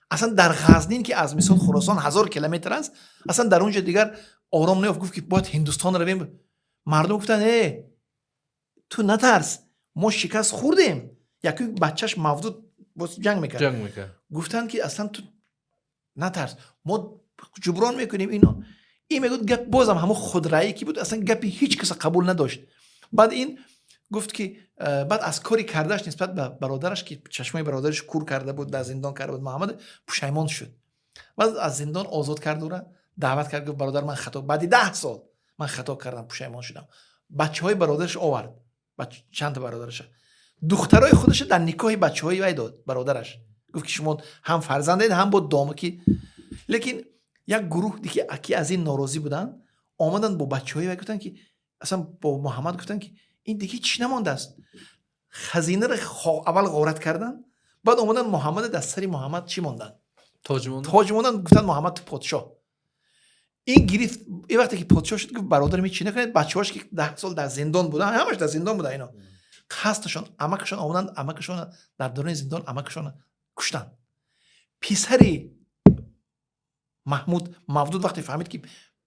аслан дар Ғазнин, ки аз мисол Хуросон 1000 километр аст, аслан дар он ҷо дигар ором наёфт. Гуфт, ки бояд Ҳиндустон равем. Мардум гуфтанд, э, ту натарс, мо шикаст хӯрдем. Якум бачаш Мавдуд боз ҷанг мекард. Гуфтанд, ки аслан ту натарс, мо ҷуброн мекунем ино. Ин мегӯяд, гап бозам ҳамон худрайӣ ки буд, аслан гапи ҳеҷ каса қабул надошт. Баъд ин гуфт, ки баъд аз кори кардааш нисбат ба бародараш, ки чашмои бародараш кур карда буд, дар зиндон карда буд Муҳаммад, пушаймон шуд. Баъд аз зиндон озод кард, ӯра даъват кард, гуфт, бародар, ман хато, баъди 10 сол ман хато кардам, пушаймон шудам. Бачаҳои бародараш овард, чандта бародараша, духтарои худаша дар никоҳи бачаҳои вай дод, бародараш. Гуфт, ки шумо ҳам фарзандед, ҳам бо дома ки. Лекин як гурӯҳ ки аз ин норозӣ буданд, омаданд бо бачаҳое ва гуфтанд, ки аслан бо Муҳаммад гуфтанд, ки ин диги чӣ намондааст. Хазинаро аввал ғорат карданд, баъд омаданд, Муҳаммад дар сари Муҳаммад чӣ монданд? Тоҷ монданд. Тоҷ монданд. Гуфтанд: «Муҳаммад, ту подшоҳ». Ин гирифт. Ин вақте ки подшоҳ шуд, гуфт: «Бародарам, чӣ накунед». Бачаҳош, ки 10 сол дар зиндон буданд, ҳамаш дар зиндон буданд, ино қасдашон амакашон омаданд, амакашон дар даруни зиндон амакашон куштанд. Писари Маҳмуд, Мавдуд, вақте фаҳмид, ки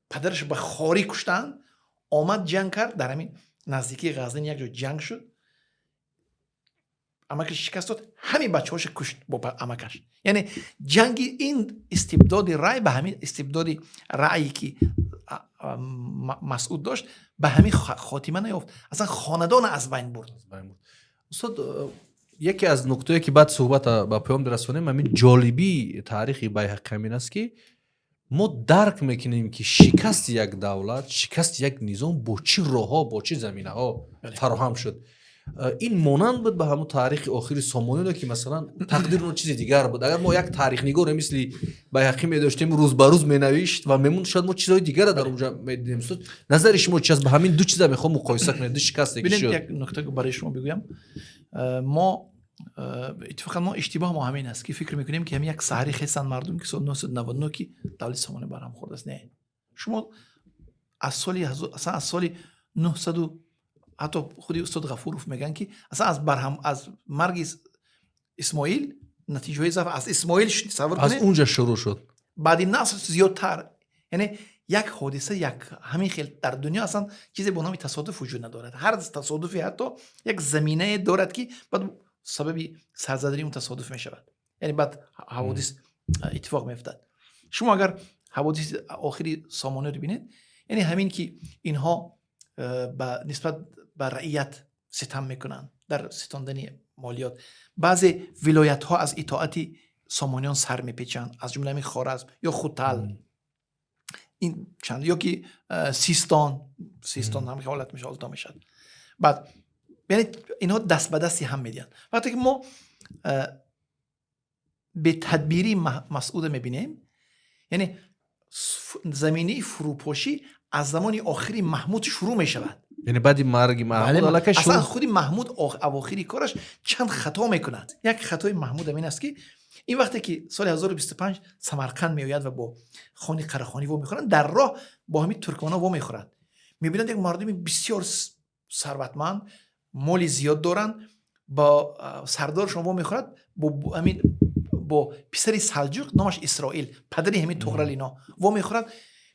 падараш ба хорӣ куштанд, омад, ҷанг кард. Дар ҳамин наздикии Ғазнин як ҷо ҷанг шуд, амакаш шикаст дод, ҳамин бачаҳоша кушт бо амакаш. Яъне ҷанги ин истибдоди рай ба ҳамин истибдоди раъйе, ки Масъуд дошт, ба ҳамин хотима наёфт, аслан хонадона аз байн бурд. Устод, яке аз нуктае, ки баъд суҳбата ба поён бирасонем, ҳамин ҷолибии таърихи Байҳақӣ ҳамин аст, ки мо дарк мекунем, ки шикасти як давлат, шикасти як низом бо чӣ роҳҳо, бо чӣ заминаҳо фароҳам шуд. Ин монанд буд ба ҳамун таърихи охири Сомониёне, ки масалан тақдири он чизи дигар буд. Агар мо як таърихнигоре мисли Байҳақӣ медоштем, рӯз ба рӯз менавишт ва мемонд, шояд мо чизҳои дигарро дар онҷа медидем. Устод, назари шумо чи аст? Ба ҳамин ду чиза мехоҳам муқоиса кунед, ду шикасте ки шуд. Як нукта барои шумо бигӯям. Мо иттифоқан мо иштибоҳ мо ҳамин аст, ки фикр мекунем, ки ҳамин як саҳари хестанд мардум, ки соли 999 ки давлати Сомонӣ барҳам хӯрдааст. Не, шумо аз соли, аслан аз соли 900, ҳатто худи устод Ғафуров мегӯянд, ки аслан аз барҳам, аз марги Исмоил, натиҷаҳои заф аз Исмоил тасаввур аз кунед. Унҷа шурӯъ шуд. Баъди наср зиёдтар. Яъне як ҳодиса, як ҳамин хел дар дунё аслан чизе бо номи тасодуф вуҷуд надорад. Ҳар тасодуфе ҳатто як заминае дорад, ки баъд сабаби сарзадани он тасодуф мешавад, яъне баъд ҳаводис иттифоқ меафтад. Шумо агар ҳаводиси охири Сомониро бинед, яъне ҳамин ки инҳо ба нисбат ба раият ситам мекунанд дар ситондани молиёт, баъзе вилоятҳо аз итоати Сомониён сар мепечанд, аз ҷумла ҳамин Хоразм ё Хутал, ин чанд ё ки Систон ҳам ҳолат ҳолато мешавад. Баъд яъне инҳо даст ба дасти ҳам медиҳанд. Вақте ки мо бетадбирии Масъуда мебинем, яъне заминаи фурӯпошӣ аз замони охири Маҳмуд шурӯъ мешавад. Яъне баъди марги Маҳмуд аллакай аслан худи Маҳмуд авохири кораш чанд хато мекунад. Як хатои Маҳмуд ҳамин аст, ки ин вақте ки соли 1025 Самарқанд меояд ва бо хони Қарахонӣ во мехӯранд, дар роҳ бо ҳамин туркманҳо во мехӯранд. Мебинанд, як мардуми бисёр сарватманд, моли зиёд доранд. Бо сардоршон во мехӯрад, бо ҳамин, бо писари Салҷуқ, номаш Исроил, падари ҳамин Туғрал, ино во мехӯрад.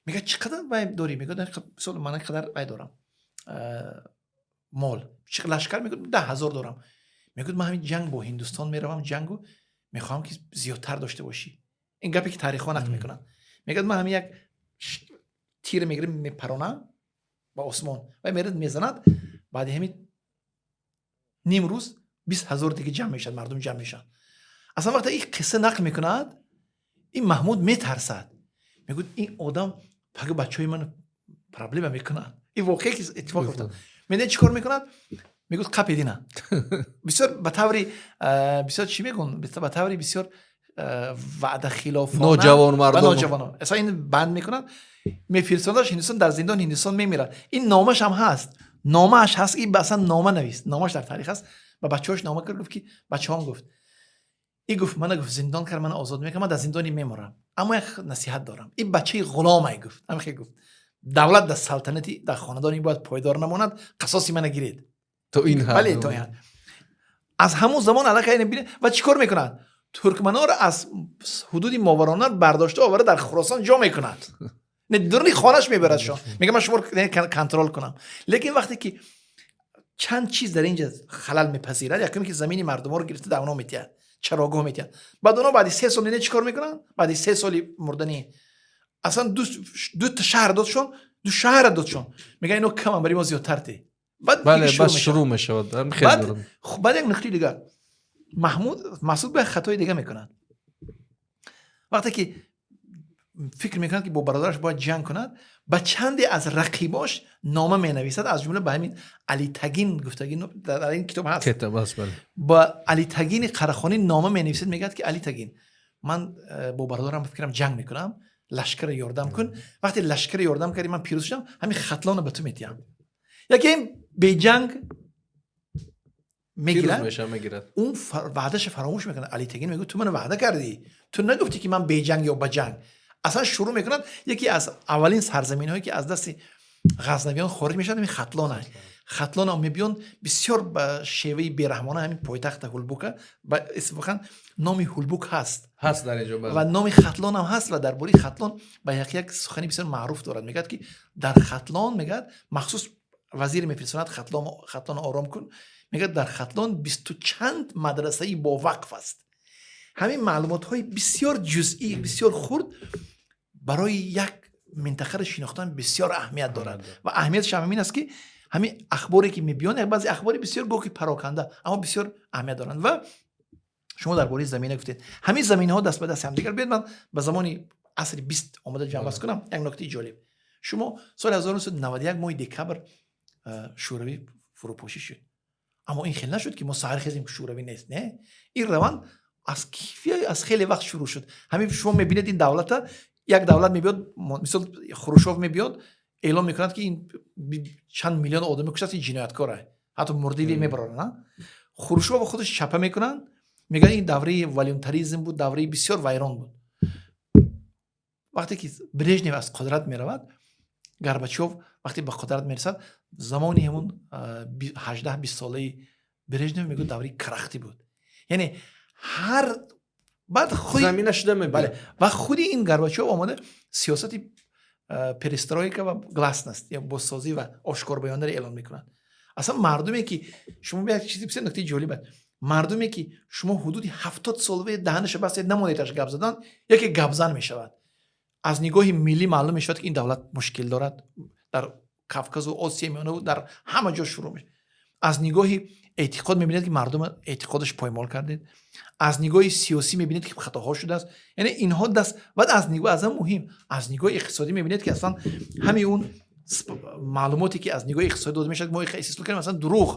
Мегӯяд: «Чӣ қадар вай дорӣ?» Мегӯяд: «Мисол, ман қадар вай дорам, мол». «Лашкар?» Мегӯяд: «10 000 дорам». Мегӯяд: «Ман ҳамин ҷанг бо Ҳиндустон меравам, ҷангу мехоҳам, ки зиёдтар дошта бошӣ». Ин гапе, ки таърихҳо нақл мекунанд. Мегӯяд: «Ман ҳамин як тир мегирем, мепаронам ба осмон ва мерад, мезанад. Баъди ҳамин ним рӯз 20 000 дига ҷамъ мешавад, мардум ҷамъ мешаванд». Аслан вақте ин қисса нақл мекунад, ин Маҳмуд метарсад, мегӯяд: «Ин одам пага бачаҳои ман проблема мекунад». Ин воқеа, ки иттифоқ афтод, медонед, чӣ кор мекунад? Мегӯяд: «Қапедина». Бисёр ба таври бисёр, чӣ мегӯн, ба таври бисёр ваъдахилофона. Ноҷавонмардона. Ноҷавонон. Аслан ин банд мекунад, мефирсонадаш Ҳиндустон, дар зиндони Ҳиндустон мемирад. Ин номаш ҳам ҳаст, номааш ҳаст. Ин аслан нома навист, номаш дар таърих ҳаст. Ба бачаҳош нома кард, гуфт, ки бачаҳом, гуфт, и гуфт, мана, гуфт, зиндон кард, мана озод мекард, ман дар зиндони меморам, аммо як насиҳат дорам. Ин бачаи ғуломай, гуфт, ҳамихе гуфт, давлат дар салтанати, дар хонадони бояд пойдор намонад, қасоси мана гиред. То ин ҳад. Бале, то ин ҳад. Аз ҳамон замон аллакай бинед ва чӣ кор мекунад? Туркманҳоро аз ҳудуди Мовароуннаҳр бардошта оварда, дар Хуросон ҷо мекунад, не, дуруни хонаш мебарадшон. Мега: «Ман шуморо контрол кунам». Лекин вақте ки чанд чиз дар инҷа халал мепазирад, якум, ки замини мардуморо гирифта, дар оно метиҳад, чарогоҳ метиҳад. Баъд оно баъди 3 сол не, чӣ кор мекунанд? Баъди 3 соли мурдани аслан дута шаҳр додшон, ду шаҳра додшон. Мегӯян: «Ино камам, барои мо зиёдтар те». Баъд бале дигар баъд шурӯъ шурӯъ мешавад. Мешавад. Ҳам хеле баъд дорад. Баъд як нуктаи дигар, Маҳмуд, Масуд ба як хатои дига мекунад. Вақте ки Фикр мекунад, ки бо бародараш бояд ҷанг кунад. Ба чанде аз рақибош нома менависад, аз ҷумла ба ҳамин Алитагин гуфтагӣ, дар ин китоб ҳаст. Китоб аст, бале. Ба Алитагини Қарахонӣ нома менависад, мегӯяд, ки Алитагин, ман бо бародарам фикрам ҷанг мекунам, лашкарро ёрдам кун. Вақте лашкарро ёрдам кардӣ, ман пирӯз шудам, ҳамин Хатлонро ба ту медиҳам. Яке ин беҷанг мегирад. Мегирад. Он ваъдаша фаромӯш мекунад. Алитагин мегӯяд: «Ту мана ваъда кардӣ, ту нагуфтӣ, ки ман беҷанг ё ба ҷанг?» Аслан шурӯъ мекунад. Яке аз аввалин сарзаминҳое, ки аз дасти ғазнавиён хориҷ мешавад, ҳамин Хатлон аст. Хатлон мебиён, бисёр ба шеваи бераҳмона ҳамин пойтахта Ҳулбука ба истифоқан номи Ҳулбук ҳаст. Ҳаст дар инҷо. Ва номи Хатлон ҳам ҳаст. Ва дар бораи Хатлон ба як сухани бисёр маъруф дорад. Мегӯяд, ки дар Хатлон, мегӯяд, махсус вазир мефирсонад: «Хатлон ором кун». Мегӯяд, дар Хатлон бисту чанд мадрасаи бовақф аст. Ҳамин маълумотҳои бисёр ҷузъӣ, бисёр хурд барои як минтақаро шинохтан бисёр аҳамият дорад. Ва аҳамияташ ҳам ҳамин аст, ки ҳамин ахборе, ки мебиён, як баъзе ахбори бисёр гоҳ ки пароканда, аммо бисёр аҳамият доранд. Ва шумо дар бораи замина гуфтед, ҳамин заминаҳо даст ба дасти ҳамдигар. Биёед, ман ба замони асри 20 омода ҷамъбаст кунам. Як нуктаи ҷолиб: шумо соли 1991 моҳи декабр Шӯравӣ фурӯпошӣ шуд, аммо ин хел нашуд, ки мо саҳар хезем, ки Шӯравӣ нест. Не, ин раванд аз кифия, аз хеле вақт шурӯъ шуд. Ҳамин шумо мебинед, ин давлата як давлат мебиёд, мисол, Хрушов мебиёд, эълон мекунад, ки ин чанд миллион одаме куштааст, ин ҷинояткор, ҳатто мурдиви мебароранд. Хрушова худаш чапа мекунанд, мегӯянд, ин давраи волюнтаризм буд, давраи бисёр вайрон буд. Вақте ки Брежнев аз қудрат меравад, Горбачов вақте ба қудрат мерасад, замони ҳамун 18-20 солаи Брежнев, мегӯяд, давраи карахтӣ буд. Яъне ҳар баъд замина шуда. Бале, ва худи ин Горбачов омода сиёсати перестройка ва гласност ё бозсозӣ ва ошкорбаёнаро эълон мекунад. Аслан мардуме, ки шумо, як чизи бисёр нуктаи ҷолиб аст: мардуме, ки шумо ҳудуди 70 сол даҳанаша бастед, намонедаш гап задан, яке гапзан мешавад. Аз нигоҳи миллӣ маълум мешавад, ки ин давлат мушкил дорад, дар Кавказу Осиёи Миёнаву дар ҳама ҷо шурӯъ мешавад. Аз нигоҳи эътиқод мебинед, ки мардум эътиқодаш поймол кардед. Аз нигоҳи сиёсӣ мебинед, ки хатоҳо шудааст. Яъне инҳо даст баъд аз нигоҳ, аз ҳам муҳим, аз нигоҳи иқтисодӣ мебинед, ки аслан ҳамин он маълумоте, ки аз нигоҳи иқтисодӣ дода мешавад, мо истисло кардем, аслан дурӯғ.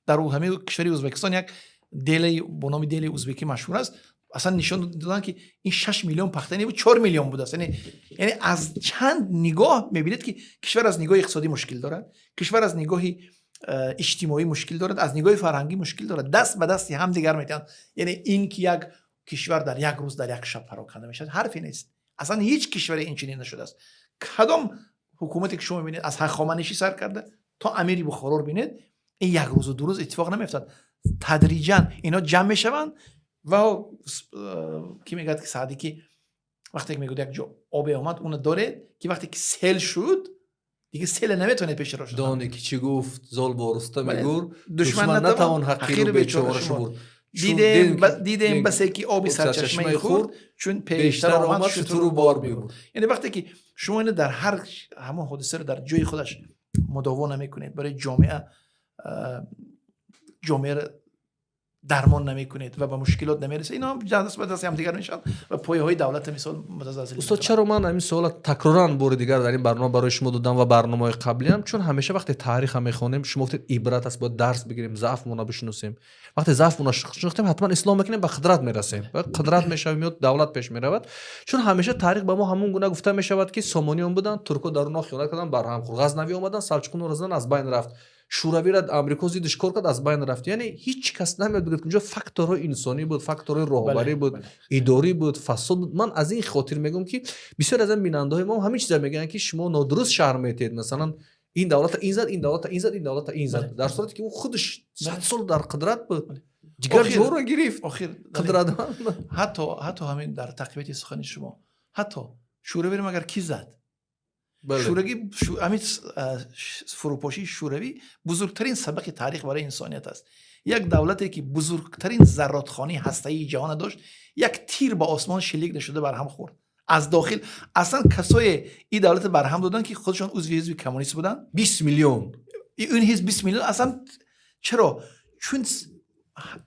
Дар ҳамин кишвари Ӯзбекистон як делаи бо номи делаи узбекӣ машҳур аст. Аслан нишон доданд, ки ин 6 миллион пахта не буд, 4 миллион будааст. Яъне аз чанд нигоҳ мебинед, ки кишвар аз нигоҳи иқтисодӣ мушкил дорад, кишвар аз нигоҳи иҷтимоӣ мушкил дорад, аз нигоҳи фарҳангӣ мушкил дорад. Даст ба дасти ҳам дигар метиҳанд. Яъне ин ки як кишвар дар як рӯз, дар як шаб пароканда мешавад, ҳарфе нест. Аслан ҳеҷ кишваре ин чунин нашудааст. Кадом ҳукумате, ки шумо мебинед, аз Ҳахоманишӣ сар карда то амири Бухороро бинед, ин як рӯзу 2 рӯз иттифоқ намеафтад. Тадриҷан ино ҷамъ мешаванд. Ва ки мегӯяд, ки Саъдӣ, ки вақте ки мегӯяд, як ҷо обе омад, уна доред, ки вақте ки сел шуд, дигар селе наметавонед пеши роҳ. Доне ки чӣ гуфт зол бо Рустами гур: «Душман натавон ҳақиру бечора шумурд». Дидем басе, ки оби сарчашмаи хурд, чун пештар омад, шутуру бор мебурд. Яъне вақте ки шумо ина дар ҳар ҳамон ҳодисаро дар ҷои худаш мудово намекунед, барои ҷомеа, ҷомеаро дармон намекунед ва ба мушкилот намерасед, ино даст ба даст ҳамдигар мешаванд ва пояҳои давлата, мисол, мутазалзил. Устод, чаро ман ҳамин суола такроран бори дигар дар ин барнома барои шумо додам ва барномаҳои қаблиам? Чун ҳамеша вақте таъриха мехонем, шумо гуфтед, ибрат аст, бояд дарс бигирем, заъфмона бишиносем. Вақте заъфмона шинохтем, ҳатман ислоҳ мекунем, ба қудрат мерасем, қудрат мешавем ё давлат пеш меравад. Чун ҳамеша таърих ба мо ҳамон гуна гуфта мешавад, ки Сомониён буданд, туркҳо дар онҳо хиёнат карданд, барҳам хӯрд, Ғазнавӣ омаданд, Салчуқунро задан, аз байн рафт, Шӯравиро Амрико зиддиш кор кард, аз байн рафт. Яъне ҳеҷ кас намеяд бигӯяд, ки инҷо факторҳои инсонӣ буд, факторҳои роҳбарӣ буд, идорӣ буд, фасод буд. Ман аз ин хотир мегӯям, ки бисёр аз ин бинандаҳои мо ҳамин чиза мегӯянд, ки шумо нодуруст шарҳ метиҳед. Масалан, ин давлата ин зад, ин давлата ин зад, ин давлата ин зад, дар сурате ки ӯ худаш 100 сол дар қудрат буд, дигар ҷоро гирифт. Охир қудрат. Ҳатто ҳамин дар тақвияти сухани шумо, ҳатто Шӯравиро магар кӣ зад? Шӯравӣ, ҳамин фурӯпошии Шӯравӣ бузургтарин сабақи таърих барои инсоният аст. Як давлате, ки бузургтарин зарротхонаи ҳастаии ҷаҳона дошт, як тир ба осмон шилик нашуда, барҳам хӯрд аз дохил. Аслан касое ин давлата барҳам доданд, ки худашон узви ҳизби коммунист буданд. 20 миллион. Ин ҳизб 20 миллион. Аслан чаро? Чун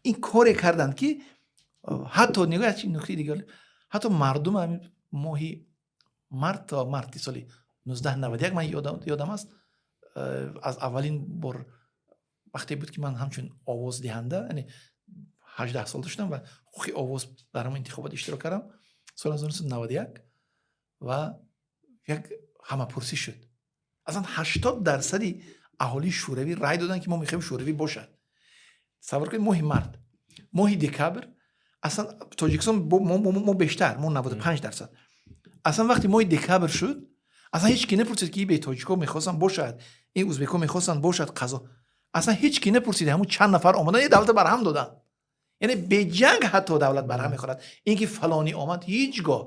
ин коре карданд, ки ҳатто нигоҳ, нуктаи дигар, ҳатто мардум ҳамин моҳи Март то марти соли 1991 ман ёдам аст, аз аввалин бор вақте буд, ки ман ҳамчун овоздиҳанда, яъне 18 сол доштам ва ҳуқуқи овоз дар ҳамон интихобот иштирок кардам соли 1991 ва як ҳамапурсӣ шуд. Аслан 80 дарсади аҳолии Шӯравӣ рай доданд, ки мо мехоҳем Шӯравӣ бошад. Тасаввур кунед, моҳи март, моҳи декабр аслан Тоҷикистон мо бештар, мо 95%. Аслан вақте моҳи декабр шуд, аслан ҳеҷ ки напурсид, ки бе тоҷико мехостанд бошад, ин узбеко мехостанд бошад, қазо, аслан ҳеҷ ки напурсид. Ҳамун чанд нафар омадан, ин давлата барҳам доданд. Яъне беҷанг ҳатто давлат барҳам мехӯрад. Ин ки фалонӣ омад, ҳеҷ гоҳ.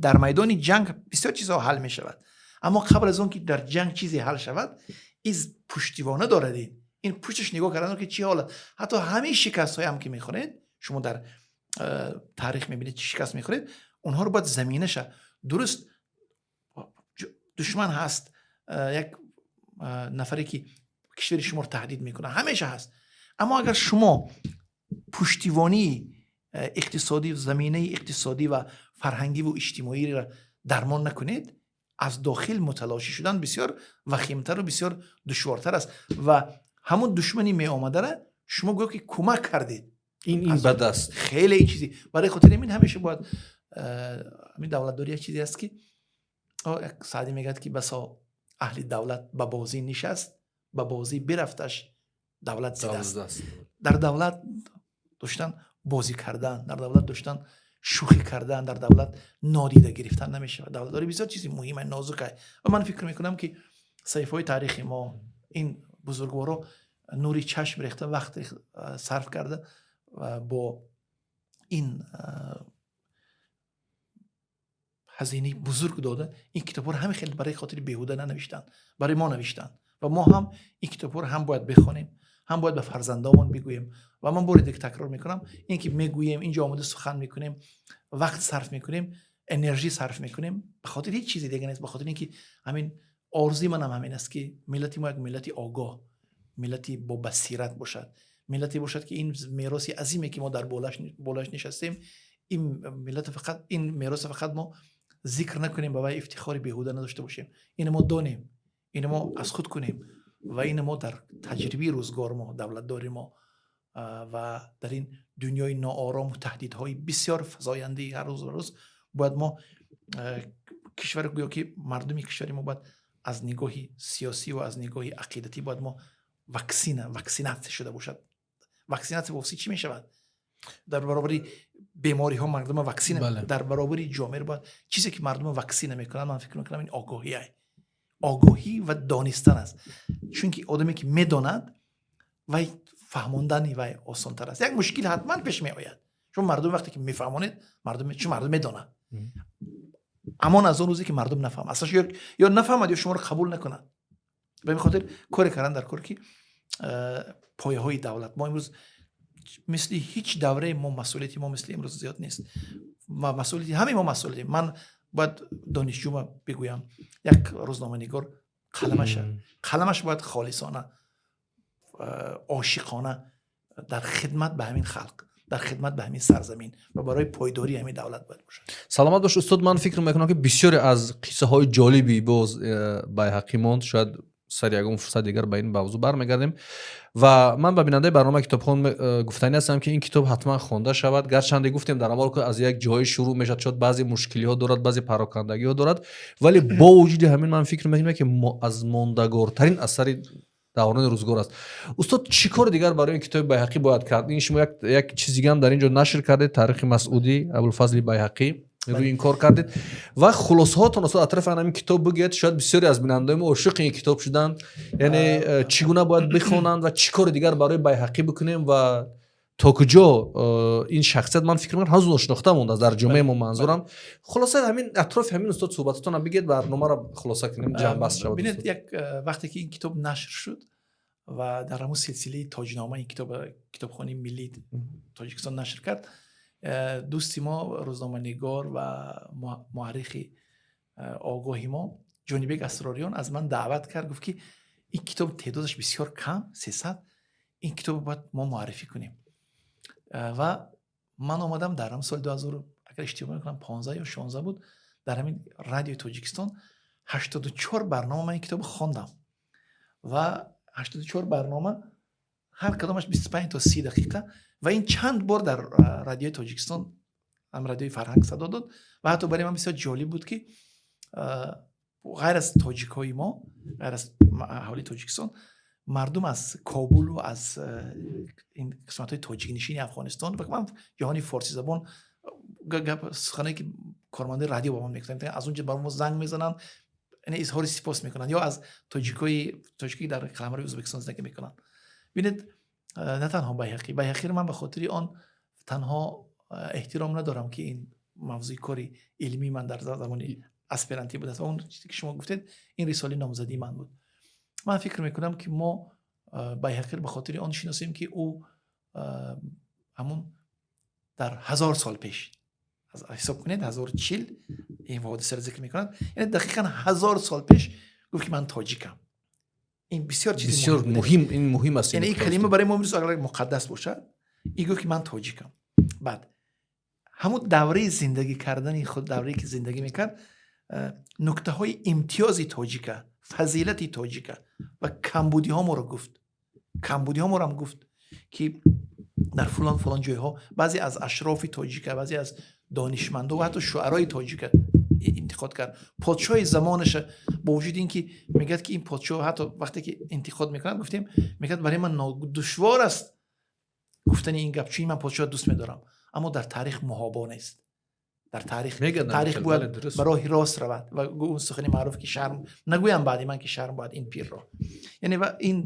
Дар майдони ҷанг бисёр чизҳо ҳал мешавад, аммо қабл аз он ки дар ҷанг чизе ҳал шавад, из пуштивона дорад. Ин пушташ нигоҳ кардан, ки чӣ ҳолат. Ҳатто ҳамин шикастҳоям ки мехӯред шумо, дар таърих мебинед, чӣ шикаст мехӯред, онҳоро бояд заминаша дуруст. Душман ҳаст, як нафаре ки кишвари шуморо таҳдид мекунад, ҳамеша ҳаст. Аммо агар шумо пуштивонии иқтисодӣ, заминаи иқтисодӣ ва фарҳангиву иҷтимоиро дармон накунед, аз дохил муталошӣ шудан бисёр вахимтару бисёр душвортар аст ва ҳамун душмани меомадара шумо гӯё ки кӯмак кардед. Ин бад аст. Хеле ин чизи. Барои хотири ин ҳамеша бояд ҳамин давлатдорӣ як чизе аст, ки як Саъдӣ мегӯяд, ки басо аҳли давлат ба бозӣ нишаст, ба бозӣ бирафташ давлат зидаст. Дар давлат доштан бозӣ кардан, дар давлат доштан шӯхӣ кардан, дар давлат нодида гирифтан намешавад. Давлатдорӣ бисёр чизи муҳима, нозука. Ва ман фикр мекунам, ки саҳифаҳои таърихи мо, ин бузургворо нури чашм рехта, вақт сарф карда бо ин ҳазинаи бузург дода, ин китобҳоро ҳамин хел барои хотири беҳуда нанавиштанд, барои мо навиштанд. Ва мо ҳам ин китобҳоро ҳам бояд бихонем, ҳам бояд ба фарзандомон бигӯем. Ва ман бори дига такрор мекунам, ин ки мегӯем, инҷо омода сухан мекунем, вақт сарф мекунем, энержӣ сарф мекунем, ба хотири ҳеҷ чизи дига нест, ба хотири ин ки ҳамин орзуи манам ҳамин аст, ки миллати мо як миллати огоҳ, миллати бо басират бошад, миллате бошад, ки ин мероси азиме, ки мо дар болояш нишастем, ин миллат фақат, ин мероса фақат мо зикр накунем, ба вай ифтихори беҳуда надошта бошем. Ина мо донем, ина мо аз худ кунем ва ина мо дар таҷрибаи рӯзгор мо, давлатдори мо ва дар ин дунёи ноорому таҳдидҳои бисёр фазояндаи ҳар рӯз ба рӯз бояд мо кишвар, гӯё ки мардуми кишвари мо бояд аз нигоҳи сиёсӣ ва аз нигоҳи ақидатӣ бояд мо ваксинатсия шуда бошад. Ваксинатсия ба чӣ мешавад? Дар баробари бемориҳо мардума ваксина, дар баробари ҷомеа бояд чизе ки мардума ваксина мекунад, ман фикр мекунам, ин огоҳия, огоҳӣ ва донистан аст. Чунки одаме ки медонад, вай фаҳмондани вай осонтар аст. Як мушкил ҳатман пеш меояд. Чун мардум вақте ки мефаҳмонед, мардум, чун мардум медонад. Амон аз он рӯзе ки мардум нафаҳмад аслан, ё нафаҳмад, ё шуморо қабул накунад. Ба ин хотир коре кардан дар кор, ки пояҳои давлат мо имрӯз мисли ҳеҷ давраи мо, масъулияти мо мисли имрӯз зиёд нест. Масъулияти ҳамаи мо масъулиятем. Ман бояд донишҷӯма бигӯям, як рӯзноманигор қаламаш бояд холисона, ошиқона дар хидмат ба ҳамин халқ, дар хидмат ба ҳамин сарзамин ва барои пойдории ҳамин давлат бояд бошад. Саломат бош, устод. Ман фикр мекунам, ки бисёре аз қиссаҳои ҷолиби боз Байҳақӣ монд. Шояд сари ягон фурсат дигар ба ин мавзӯъ бармегардем. Ва ман ба бинандаи барномаи Китобхон гуфтанӣ ҳастам, ки ин китоб ҳатман хонда шавад. Гарчанде гуфтем дар аввал, аз як ҷое шурӯъ мешавад, шояд баъзе мушкилиҳо дорад, баъзе парокандагиҳо дорад, вале бо вуҷуди ҳамин ман фикр мекунам, ки аз мондагортарин асари даврони рӯзгор аст. Устод, чӣ кори дигар барои ин китоби Байҳақӣ бояд кард? Ин шумо як чиз дигаам дар ин ҷо нашр кардед, Таърихи Масъудӣ, Абулфазли Байҳақӣ, рӯи ин кор кардед ва хулосаҳотон, устод, атрофи ҳамин китоб бигӯед. Шояд бисёре аз бинандаои мо ошиқи ин китоб шуданд. Яъне чӣ гуна бояд бихонанд ва чӣ кори дигар барои Байҳақӣ бикунем ва то куҷо ин шахсият, ман фикр мекунам, ҳанӯз ношинохта мондааст дар ҷомеаи мо, манзурам. Хулоса, ҳамин атрофи ҳамин, устод, суҳбататонро бигӯед, барномаро хулоса кунем, ҷамъбаст шавад. Бинед, як вақте ки ин китоб нашр шуд ва дар ҳамун силсилаи Тоҷнома ин китоб Китобхонаи миллии Тоҷикистон нашр кард, дӯсти мо, рӯзноманигор ва муаррихи огоҳи мо Ҷонибек Асрориён аз ман даъват кард, гуфт, ки ин китоб теъдодаш бисёр кам, 300, ин китобро бояд мо муаррифӣ кунем. Ва ман омадам дар ҳамн соли 2000, агар иштибоҳ накунам, 15 ё 16 буд. Дар ҳамин Радиои Тоҷикистон 84 барнома ман ин китобро хондам ва 84 барнома, ҳар кадомаш 25 то 30 дақиқа. Ва ин чанд бор дар Радиои Тоҷикистон, ҳам Радиои Фарҳанг садо дод. Ва ҳатто барои ман бисёр ҷолиб буд, ки ғайр аз тоҷикҳои мо, ғайр аз аҳолии Тоҷикистон, мардум аз Кобулу аз ин қисматҳои тоҷикнишини Афғонистон ва ман ҷаҳони форсизабон, гап сухане, ки кормандаи радио ба ман мекунанд, аз он ҷо ба мо занг мезананд, яъне изҳори сипос мекунанд, ё аз тоҷикои тоҷикӣ дар қаламрави Ӯзбекистон зиндагӣ мекунанд. Бинед, на танҳо Байҳақӣ. Байҳақиро ман ба хотири он танҳо эҳтиром надорам, ки ин мавзӯи кори илмии ман дар замони аспирантӣ будааст ва он чизе, ки шумо гуфтед, ин рисолаи номзадии ман буд. Ман фикр мекунам, ки мо Байҳақиро ба хотири он шиносем, ки ӯ ҳамун дар 1000 сол пеш, ҳисоб кунед, 1040 ин ҳодисаро зикр мекунад, яъне дақиқан 1000 сол пеш гуфт, ки ман тоҷикам. Ин бисёр чизи бисёр муҳим, ин муҳим аст. Яъне ин калима барои мо имрӯз агар муқаддас бошад, ин гуфт, ки ман тоҷикам. Баъд ҳамун давраи зиндагӣ кардани худ, даврае, ки зиндагӣ мекард, нуктаҳои имтиёзи тоҷика, фазилати тоҷика ва камбудиҳо моро гуфт. Камбудиҳо моро ҳам гуфт, ки дар фулон фулон ҷойҳо баъзе аз ашрофи тоҷика, баъзе аз донишмандо ва ҳатто шуарои тоҷика интиқод кард. Подшоҳи замонаша, бо вуҷуди ин ки мегӯяд, ки ин подшоҳ, ҳатто вақте ки интиқод мекунад, гуфтем, мегӯяд: «Барои ман душвор аст гуфтани ин гап, чун ман подшоҳ дӯст медорам, аммо дар таърих муҳобо нест, дар таърих таърих бояд ба роҳи рост равад». Ва он сухани маъруф, ки «Шарм нагӯям баъди ман, ки шарм бояд ин пирро». Яъне ва ин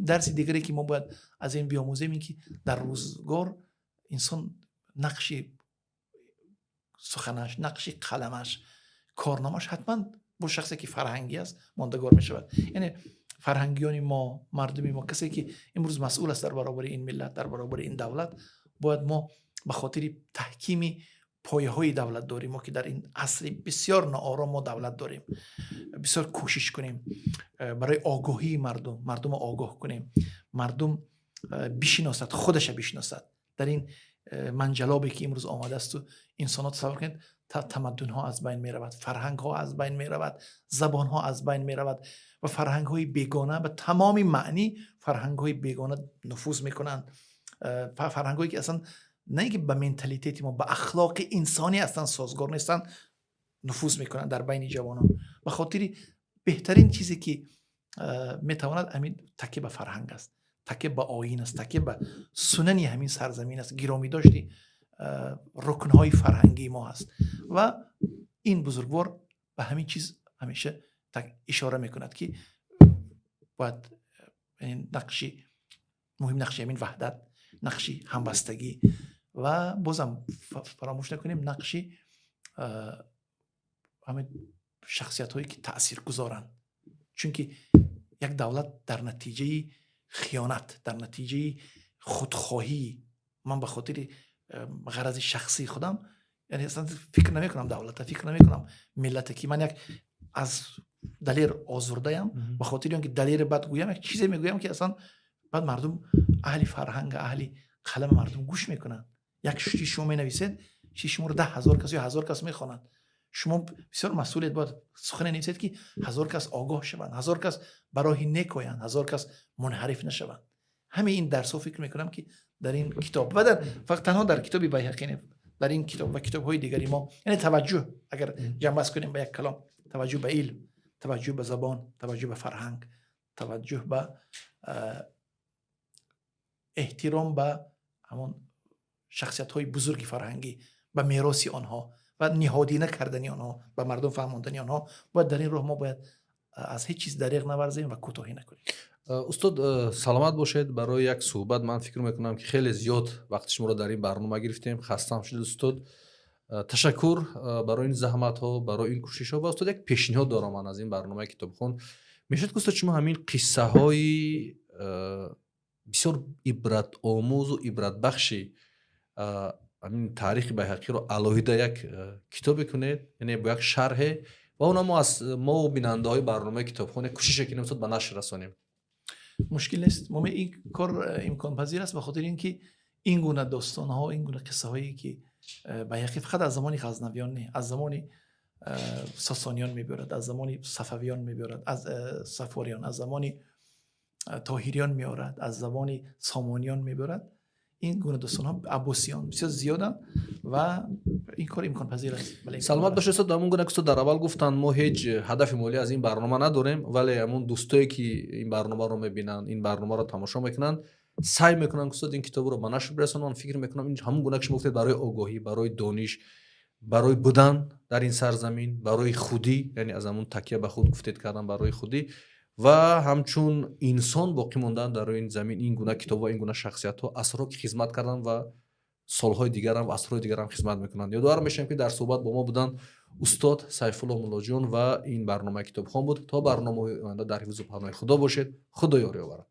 дарси дигаре, ки мо бояд аз ин биомӯзем, ин ки дар рӯзгор инсон нақши суханаш, нақши қаламаш, корномаш ҳатман бо шахсе, ки фарҳангӣ аст, мондагор мешавад. Яъне фарҳангиёни мо, мардуми мо, касе, ки имрӯз масъул аст дар баробари ин миллат, дар баробари ин давлат, бояд мо ба хотири таҳкими пояҳои давлатдорӣ мо, ки дар ин асри бисёр ноором мо давлат дорем, бисёр кӯшиш кунем барои огоҳии мардум, мардумро огоҳ кунем, мардум бишиносад, худаша бишиносад. Дар ин манҷалобе, ки имрӯз омадаасту инсонҳо, тасаввур кунед, тамаддунҳо аз байн меравад, фарҳангҳо аз байн меравад, забонҳо аз байн меравад ва фарҳангҳои бегона, ба тамоми маънӣ фарҳангҳои бегона нуфуз мекунанд, фарҳангҳое, ки аслан на ин ки ба менталитети мо, ба ахлоқи инсонӣ аслан созгор нестанд, нуфуз мекунанд дар байни ҷавонон. Ба хотири беҳтарин чизе, ки метавонад, ҳамин такя ба фарҳанг аст, такя ба оин аст, такя ба сунани ҳамин сарзамин аст, гиромӣ дошти рукнҳои фарҳангии мо ҳаст. Ва ин бузургвор ба ҳамин чиз ҳамеша ишора мекунад, ки бояд нақши муҳим, нақши ҳамин ваҳдат, нақши ҳамбастагӣ ва бозам фаромӯш накунем нақши ҳамин шахсиятҳое, ки таъсиргузоранд. Чунки як давлат дар натиҷаи хиёнат, дар натиҷаи худхоҳӣ, ман ба хотири ғарази шахсии худам, яъне аслан фикр намекунам давлата, фикр намекунам миллате, ки ман як аз Далер озурдаям, ба хотири он ки Далери бад гӯям, як чизе мегӯям, ки аслан баъд мардум, аҳли фарҳанг, аҳли қалами мардум гӯш мекунанд. Як чиз шумо менависед, чизи шуморо 10 000 кас ё 1000 кас мехонанд. Шумо бисёр масъулият, бояд сухане нависед, ки 1000 кас огоҳ шаванд, 1000 кас ба роҳи нек оянд, 1000 кас мунҳариф нашаванд. Ҳамин ин дарсҳо, фикр мекунам, ки дар ин китоб ва дар фақат танҳо дар китоби Байҳақӣ не, дар ин китоб ва китобҳои дигари мо, яъне таваҷҷӯҳ, агар ҷамъбаст кунем ба як калом, таваҷҷӯҳ ба илм, таваҷҷӯҳ ба забон, таваҷҷӯҳ ба фарҳанг, таваҷҷӯҳ ба эҳтиром ба ҳамон шахсиятҳои бузурги фарҳангӣ, ба мероси онҳо ва ниҳодина кардани онҳо, ба мардум фаҳмондани онҳо. Бояд дар ин роҳ мо бояд аз ҳеҷ чиз дареғ наварзем ва кӯтоҳӣ накунем. Устод, саломат бошед барои як суҳбат. Ман фикр мекунам, ки хеле зиёд вақти шуморо дар ин барнома гирифтем, хастаам шудед, устод. Ташаккур барои ин заҳматҳо, барои ин кӯшишҳо. Ва, устод, як пешниҳод дорам ман аз ин барномаи Китобхон. Мешавад, ки, устод, шумо ҳамин қиссаҳои бисёр ибратомӯзу ибратбахши ҳамин таърихи Байҳақиро алоҳида як китобе кунед, яъне бо як шарҳе, ва она мо аз мо бинандаҳои барномаи Китобхон кӯшише кунем, устод, ба нашр расонем? Мушкил нест, ин кор имконпазир аст, ба хотири ин ки ин гуна достонҳо, ин гуна қиссаҳое, ки Байҳақӣ фақат аз замони Ғазнавиён не, аз замони Сосониён мебиёрад, аз замони Сафавиён мебиёрад, аз Саффориён, аз замони Тоҳириён меорад, аз замони Сомониён мебиёрад. Ин гуна достонҳо, Аббосиён, бисёр зиёданд ва ин кор имконпазир аст. Саломат бошед, устод. Ҳамон гуна ки устод дар аввал гуфтанд, мо ҳеҷ ҳадафи молӣ аз ин барнома надорем, вале ҳамон дӯстое ки ин барномаро мебинанд, ин барномаро тамошо мекунанд, саъй мекунанд, ки устод, ин китобро ба нашр бирасонанд. Ман фикр мекунам, ин ҳамон гуна ки шумо гуфтед, барои огоҳӣ, барои дониш, барои будан дар ин сарзамин, барои худӣ, яъне аз ҳамон такя ба худ гуфтед кардан, барои худӣ ва ҳамчун инсон боқӣ мондан дар рӯи ин замин, ин гуна китоб ва ин гуна шахсиятҳо асрҳо ки хизмат карданд ва солҳои дигарам ва асрҳои дигарам хизмат мекунанд. Ёдовар мешавем, ки дар суҳбат бо мо буданд устод Сайфулло Муллоҷон ва ин барномаи «Китобхон» буд. То барномаҳои оянда дар ҳифзу паноҳи Худо бошед. Худо ёри оварад.